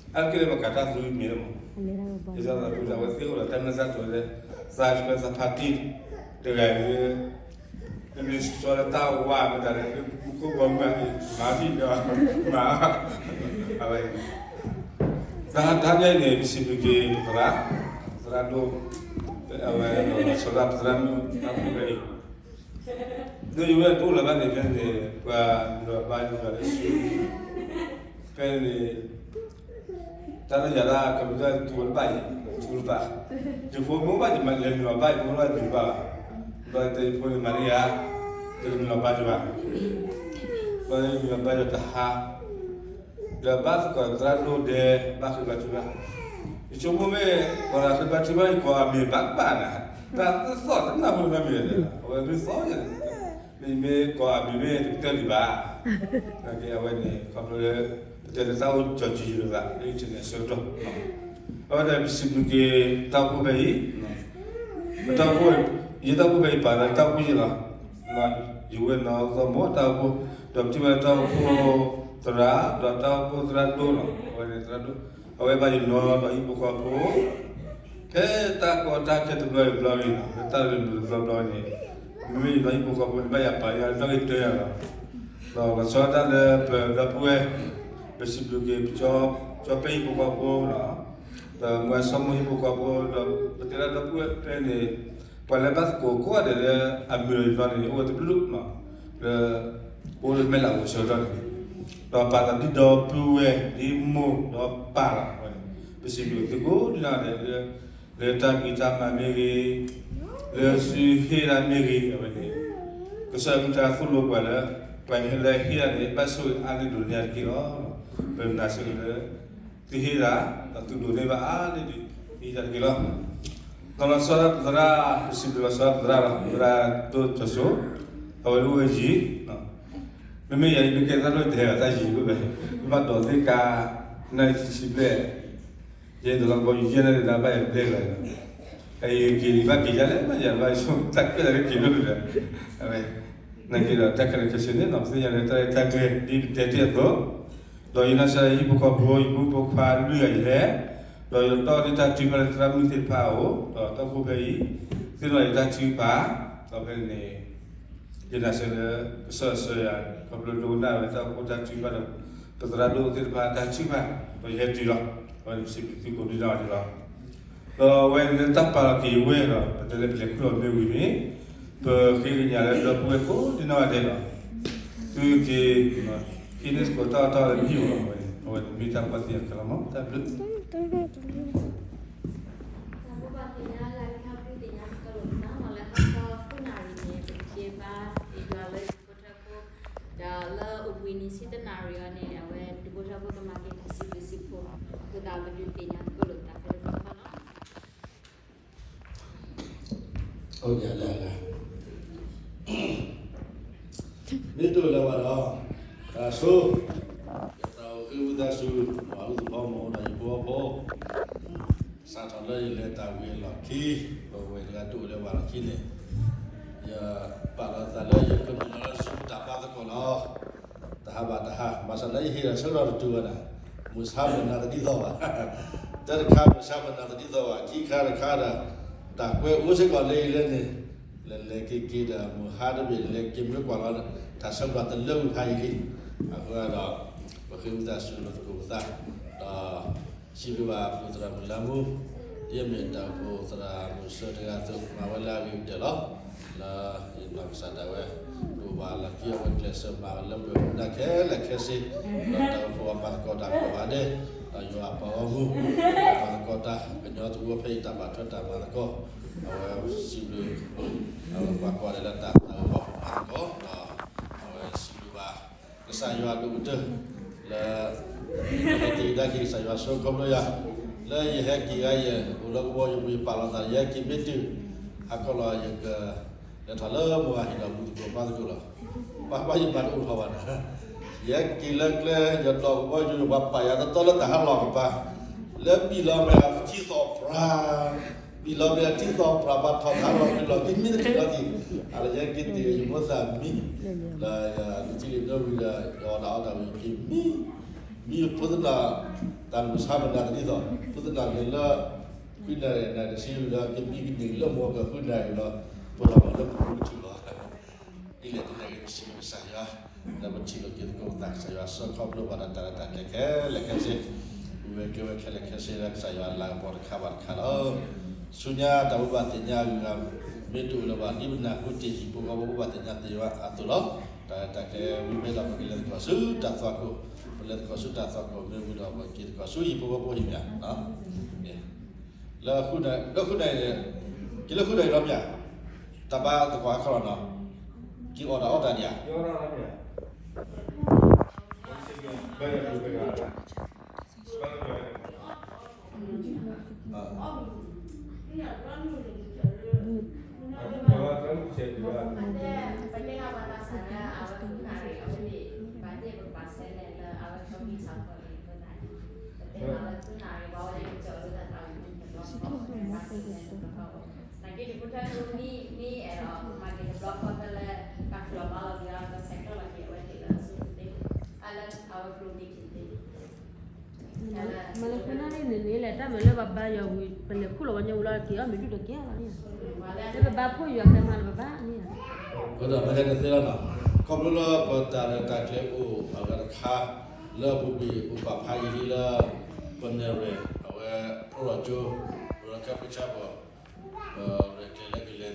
အါတက့ၢ်လၢပကးတၢ်သူမ့ၢ်မး, ယသးသးဖှံဒီးအဝဲသ့ၣ်အိၣ်ဒီးတၢ်မ့ၢ်တၢ်တီလၢ, သးဆှဲသးဖးတံၢ်, တဂၤအံၤလၢ မ့မ့ၢ်စီၤလၢတၢ်ဝါမ့ၢ်တၢ်လၢ မူခိၣ်ဘီမုၢ်အံၤ မၤဖံးဒီး မၤ, အဝဲ တၢ်တၢ်န့ၣ်န့ၣ် ပစံးဘျုးက့ၤပသရၣ်, သရၣ်ဒိၣ်, အဝဲ စီၤဒၣ်ပသရၣ်မုၣ် တၢ်ဖိဖဲအံၤ, လၢယဝဲၢ်တအိၣ်လၢၤဘၣ်န့ၣ် ဖဲန့ၣ် ပှၤနုာ်လီၤဘါယွၤလၢဆူ ဖဲန့ၣ် တၢ်လၢယၤလၢ computer တူၢ်တဘၣ်အံၤ, တူၢ်တဘၣ်, ယဖိမ့ၢ်ဘၣ်ယမၤလဲၤနုာ်လီၤဘါ ယဖိမ့ၢ်ဘၣ်တူၢ်တဘၣ်ဘၣ်, ဘျီယတဲယဖိန့ၣ်မၤန့ၢ်ယၤ, ယကနုာ်လီၤဘါယွၤ, ဘျီယနုာ်လီၤဘါယွၤတဟါ, ဒီးဘၣ်သကိးသရၣ်ဒိၣ်ဒဲး ဘၣ်ဃ့ဘါထုဘၣ်, ယဆိကမိၣ်မ့ၢ် ပှၤဃ့ဘါထုဘၣ် ယကိးအမံၤဘၣ်ဘၣ်နၤ, တၢ်သီၣ်တနၢ်ဟူနီတမံၤဒီး အဝဲမ့ၢ်သီၣ်ယၤ မ့မ့ၢ်ကိးအမံၤမ့ၢ်တကတၢၢ်ဒံးဘၣ်, အဝဲန့ၣ် ခီဖျိလၢ ပတဲလၢတၢ်အိၣ်ကၠီၤကၠံယိၤသး လၢအံၤန့ၣ်အဆၢကတီၢ်, အဝဲဒၣ်ပစံးဘျုးက့ၤတၢ်အိၣ်ဖှိၣ်ဖဲအံၤ, ပတၢ်အိၣ်ဖှိၣ်, ယတၢ်အိၣ်ဖှိၣ်ဖဲအံၤပာ်လၢတၢ်အိၣ်ဖှိၣ်ယ့ၢ်လီၤ, ယဝဲၢ်နီၢ်သီၣ်မိၢ်တၢ်အိၣ်ဖှိၣ်, ဒီးပထံၣ်ဘၣ်တၢ်အိၣ်ဖှိၣ်သရၣ် ဒီးတၢ်အိၣ်ဖှိၣ်သရၣ်ဒိၣ်လီၤ, အဝဲန့ၣ်သရၣ်ဒိၣ်, အဝဲဘၣ်ယနီၢ်ဒီးဟံၣ်ဖိဃီဖိ ဖဲတၢ်ကီတၢ်ခဲတဘျီအံၤတဘျီအံၤလီၤ, လၢတၢ်ရ့လိာ်တဘျီဘျီန့ၣ်, မ့မ့ၢ်ယနီၢ်ဟံၣ်ဖိဃီဖိန့ၣ် ဘၣ်ယၤပာ်ယၤနီၣ်ဂံၢ်တၢယၤလီၤ, ဒီးလီၤဆီဒၣ်တၢ်လၢပဒီပုၢ်ဝဲၢ်, ပစံးဘျုးက့ၤပကၠီပဲဟံၣ်ဖိဃီဖိလီၤ, ဒီးမုၢ်အဆီမိၢ်ဟံၣ်ဖိဃီဖိ ဒီးပတဲလၢဒီပုၢ်ဝဲၢ်ဖဲန့ၣ်, ပှၤလၢဘၣ်သကိးကိးဂၤဒဲးလၢအမုာ်လီၤယဘျီန့ၣ် အိၣ်ဝဲတဘျုးလီၤ, လၢ အိၣ်လၢမဲာ်လးအိၣ်ဆၢကတီၢ်န့ၣ်, ဒီးပာ်သးဒ်ဒီပုၢ်ဝဲၢ် ဒ်မိၢ်ဒီးပၢ်လီၤ, အဝဲန့ၣ် ပစံးဘျုးသုကိးဒံနီၢ်ဂၤဒဲးလၢ လၢတၢ်ဂံၢ်တၢ်ဘါမ့ၢ်ဂ့ၤ, လၢသုဟ့ၣ်တၢ်မ့ၢ်ဂ့ၤ, အဝဲန့ၣ် ကစၢ်မ့ၢ်တၢ်သိၣ်လိပှၤလၢ ပှၤဟ့ၣ်လၢဟ့ၣ်တၢ်န့ၣ် ဘၣ်ဆိၣ်ဂ့ၤအါန့ၢ်ဒိးန့ၢ်တက့ၢ်လီၤ, ပနာ်ဆိၣ်ဂ့ၤလၢ သုဟ့ၣ်တၢ်, ဒီးသုဒိးန့ၢ်ဘၣ်အါန့ၢ်ဒံး ဟ့ၣ်တၢ်တက့ၢ်လီၤ. ဒီးလီၤဆီဒၣ်ပသရၣ်, ပစံးဘျုးလီၤဆီဒၣ်ပသရၣ်လီၤ, ပသရၣ်ဒိၣ်ကၠီၤစိ, အဝဲဒၣ်အိၣ်ဝဲယံၤ, မ့မ့ၢ်ယၤအံၤ မ့ၢ်ကဲသရၣ်ဒိၣ်တဟဲဘၣ်တၢ်ယံၤဘၣ်, ဘၣ်ဒိးသ့ၣ်ကါ နၣ်ရံၣ်ဆံဆံဘျဲၣ်, ယဲဒိးလီၤကဘီယူၤယဲၢ်နၣ်ရံၣ်ဒီးဘၣ်ယၤဘျဲၣ်လီၤ, အအံၤက့ၤဘၣ်က့ၤယါလဲၣ် ဘၣ်ယၤဘၣ်ဆိတၢ်ကွဲးလၢက့ၤဘျဲၣ်လီၤ, အဝဲ နာ်က့ဒီးတၢ်ခဲလၢာ်ခဲဆ့န့ၣ် ပသ့ၣ်ညါလၢတၢ်ရဲၣ်တၢ်ကျဲၤ ဒ်ပတဲတ့ၢ်အသိး, ဒီးယနာ်စ့ၢ်ကီး ယဟံၣ်ဖိဃီဖိ ယဖိမုၣ်ဖိခွါလွံၢ်ဂၤယဟဲ, ဒီးယတီၢ်ဒၣ်တၢ်ထုကဖၣ်လၢသရၣ်မုၣ်သ့ၣ်တဖၣ်အအိၣ်, ဒီးတၢ်အိၣ်ဖှိၣ်ဖဲအံၤ သ့ၣ်နီၣ်ယတၢ်ထုကဖၣ်, ဒီးဖဲန့ၣ် ယနာ်စ့ၢ်ကီးလၢ ကစၢ်ယွၤ ခီဖျိဒိကနၣ်ဝဲတၢ်အိၣ်ဖှိၣ်တၢ်ထုကဖၣ်ဒီး ပသရၣ်ဒိၣ်သ့ၣ်တဖၣ်တၢ်ထုကဖၣ်, ဒီးယဟဲတုၤလီၤ, အဝဲန့ၣ်ပစံးဘျုးသုကိးဒံနီၢ်ဂၤဒဲးလီၤ. ဒီးအဝဲန့ၣ်လၢတၢ်ပာ်လီၤက့ၤဝဲဒီး ပတဲလၢပလဲၤခူၣ်လီၤမ့ၢ်ဝံၤန့ၣ်, ပဃ့ကညးလၢဒီပုၢ်ဝဲၢ်ကိးဒံနီၢ်ဂၤဒဲးလီၤ. သုက့ၤ ဟံးန့ၢ်သကိးတၢ်အီၣ်တၢ်အီလၢမ့ၢ်ဝဲ, အဝဲန့ၣ်မ့ၢ်တၢ်ပှၢ်သ့ၣ်ညါတခါလီၤမး, တၢ်ဘျုး တၢ်ဘိးဘၣ်သ့ၣ်ညါလၢကဟဲဖုသ့ၣ်ညါကလိာ်သးမး လၢဟါခီဃုနၣ်ရံၣ်န့ၣ် ပကက့ၤဘါယွၤလၢဒူဖိထၢဖိ, ဒီးလၢအိၣ်ဘှံးနံၤဆံတၢနၣ်ရံၣ်အံၤန့ၣ် အဝဲဒူဖိထၢဖိကမၤက့ၤတၢ်စံးဘျုးစံးဖှိၣ်, အဃိသတးပဒုးသ့ၣ်ညါကလိာ်သးဖဲတဘျီဃီလီၤ. အိၣ်ယၤလၢအဂၤ မ့ၢ်တအိၣ်လၢၤဘၣ်ဒီး, တၢ်ဆိ, ယသးအိၣ်ဃ့ဝံသးစူၤ မၤအုၣ်သဖီမီၤဒီးယဖိအဖိ, စးထီၣ်လၢယလဲၤတၢ်ဝံၤအလီၢ်ခံ, ပဝဲတဂၤတအိၣ်လၢၤဘၣ်လီၢ်ခံန့ၣ်, ယပာ်လီၤသးလၢယကမ့ၢ်လီၤလၢ Zoom တၢ်ပာ်သကိးလီၤ. တဟးဘၣ်တဟး, ဘၣ်ဆၣ်လၢယဟ့ၣ်ဒီးဆၢကတီၢ်တတုၤဘၣ်န့ၣ်, မုၢ်ဆါမုၢ်နၤတဒ်သိးဘၣ်, တၢ်တခါမုၢ်ဆါမုၢ်နၤတဒ်သိးဘၣ်, ခံခါတခါဒီး တၢ်ကွဲအိၣ်စ့ၢ်ကီးလၢယလဲန့ၣ်, လဲၤလဲၤက့ၤက့ၤဒီး မုၢ်ဟါတဘ့ၣ် လဲၤက့ၤမ့ၢ်ကွၢ်လီၤ, တၢ်ဆၢကတီၢ်တလၢကွံာ်ဖးယံာ်လံ. အဃိဒီး ပဃ့ဝံသးစူၤလိာ်သကိးပသး, ဒီး စံးဘျုးဘၣ်ပသရၣ်မုၣ်လါမူ, ဒ်အမ့ၢ်တၢ်အိၣ်ဖှိၣ်သရၣ်မုၣ်ဆၢတဂၤအသိး မၤဝဲလၢအဂ့ၤကတၢၢ်လီၤ. လၢယနီၢ်ကစၢ်ဒၣ်ဝဲ ဒိၣ်ဘၣ်လီၢ်ခံအဝဲကျဲးစၢးမၤဝဲလၢပှဲၤမူဒါခဲလၢာ်ခဲဆ့, ဒီးတၢ်အိၣ်ဖှိၣ်အမၤသကိးတၢ်ကိးဂၤဒဲး, ဒီးယွၤအပှၤဂီၢ်မုၢ် မၤသကိးတၢ် ကညီတဝၢဖဲအံၤတၢ်ဘၣ်ထွဲတၢ်မၤသကိး, အဝဲစံးဘျုး အဝဲပှၤကိးဂၤဒဲးလၢတၢ်သးဝဲဘၣ်မၤသကိး, ဒီးအဝဲစံးဘျုးဘၣ် ကစၢ်ယွၤအဒိၣ်ကတၢၢ် လၢ ယဟဲက့ၤကဒါက့ၤကစၢ်ယွၤဆိခီဖျိယၤ, လၢယဟဲက့ၤဂၤယဲၢ် အိၣ်လၢကဘီယူၤပူၤ ယပာ်လီၤသး ယဟဲက့ၤမ့ၢ်တုၤ ဟါခီလီၤ ယက လဲၤထီၣ်လၢမိၢ်ဂၤဟံၣ်ဒီး မူသကိးပှၢ်သကိးလီၤ. ပှၤဘၣ်ယမၤတအိၣ်ထီၣ်ဘၣ်န့ၣ်, ယဟဲက့ၤလၢကျဲ ယဒိးကဘီယူၤန့ၣ် ပှၤပာ်ယၤတတီလၢတၢ်ဟးလီၢ်ကပၤ, လၢပံာ်လီၤမ့ၢ်အထံသီၣ်ပြၢ် ပံာ်လီၤမ့ၢ်အထံသီၣ်ပြၢ် ပှၤထီၣ်တၢ်ဟးလီၢ်ကလီၢ် ကမံတထံၣ်လီၤက့ၤ, အလၢယဟဲက့ၤတုၤ ယမိၢ်သးမံ လၢယကံလ့ၤဒိဝံၤဒီး ယအီၣ်တၢ်အီတၢ်ဝံၤ ယက့ၤမံ မံဖိသနာ် တၢ်မုၢ်ဆါမုၢ်နၤတဒ်သိး ဖိသနာ်က့ၤလၢ ဃုနၣ်ရံၣ်နၣ်ရံၣ်တဆံဝံၤဒီး ကမံကန့ၢ်လၢမိၢ်ကဃုနၣ်ရံၣ်ဒီး ပလီၢ်လၢပူၤကထူၣ်လီၤ. ဒ်လဲၣ်ဒ်လဲၣ်ဂ့ၤ ပစံးဘျုးကစၢ်ယွၤ လၢပထံၣ်လိာ်က့ၤသကိးပသး ကစၢ်ယွၤစီၤခီဖျိပှၤဒီးတၢ်ရဲၣ်တၢ်ကျဲၤခဲလၢာ်ခဲဆ့, ပူၤဝဲကဲဝဲခဲလၢာ်ခဲဆ့လၢကစၢ်ယွၤလၤကပီၤတခါဘၣ်တခါလီၤ. ဆူညါတၢ်ဘိးဘၣ်သ့ၣ်ညါအဂုၤအဂၤ မ့ၢ်တအိၣ်လၢၤဘၣ် ဒ်ပနၢ်ဟူတ့ၢ်ဟံၣ်ဖိဃီဖိဘိးဘၣ်သ့ၣ်ညါသ့ၣ်ညါအသိးလီၤ. တၢ်ရဲၣ်တၢ်ကျဲၤဝံၤမ့ၢ်ဒီး ပကလဲၤသကိးဆူတၢ်သွၣ်ခိၣ်, ပလဲၤသကိးဆူတၢ်သွၣ်ခိၣ်မ့ၢ်ဝံၤဒီး ပက့ၤသကိးဆူဟံၣ်ဖိဃီဖိဟံၣ်မ့ၢ်ဧါ လၢဃုနၣ်ရံၣ် က့ၤလၢဃုနၣ်ရံၣ်လီၤမ့ၢ်ဧါ, တၢ်ဘါသကိးဟါခီလီၤနီၤ, က့ၤအီၣ်တၢ်အီတၢ်ဒံးဧါ. မၤလၢခိၣ်နၢ်န့ၣ်န့ၣ် လဲၤတၢ်မၤလၢပဘါယွၤဝံၤ ပလဲၤခူၣ်လီၤဝဲညါဝံၤလီၤက့ၤအီၣ်မ့ၢ်ဒုၣ်တက့ၢ်လီၤန့ၣ်, လၢပဘါဖှိၣ်ယွၤဖဲမၤလၢပဘါန့ၣ်, ဒီးမၤလဲၤတသ့လီၤနီၤ, ခီဖျိလၢပတၢ်ရဲၣ်တၢ်ကျဲၤအိၣ်အဂၤတခါ, လၢပူၤကွံာ်အိၣ်ပာ်ဖးယံာ်လံလၢ ပနဲၣ်ရွဲၣ် အဝဲဖျိထီၣ်ကၠိ, ပကဲပဆၢပီၤ, ပရဲၣ်ကျဲၤလၢကလဲၤ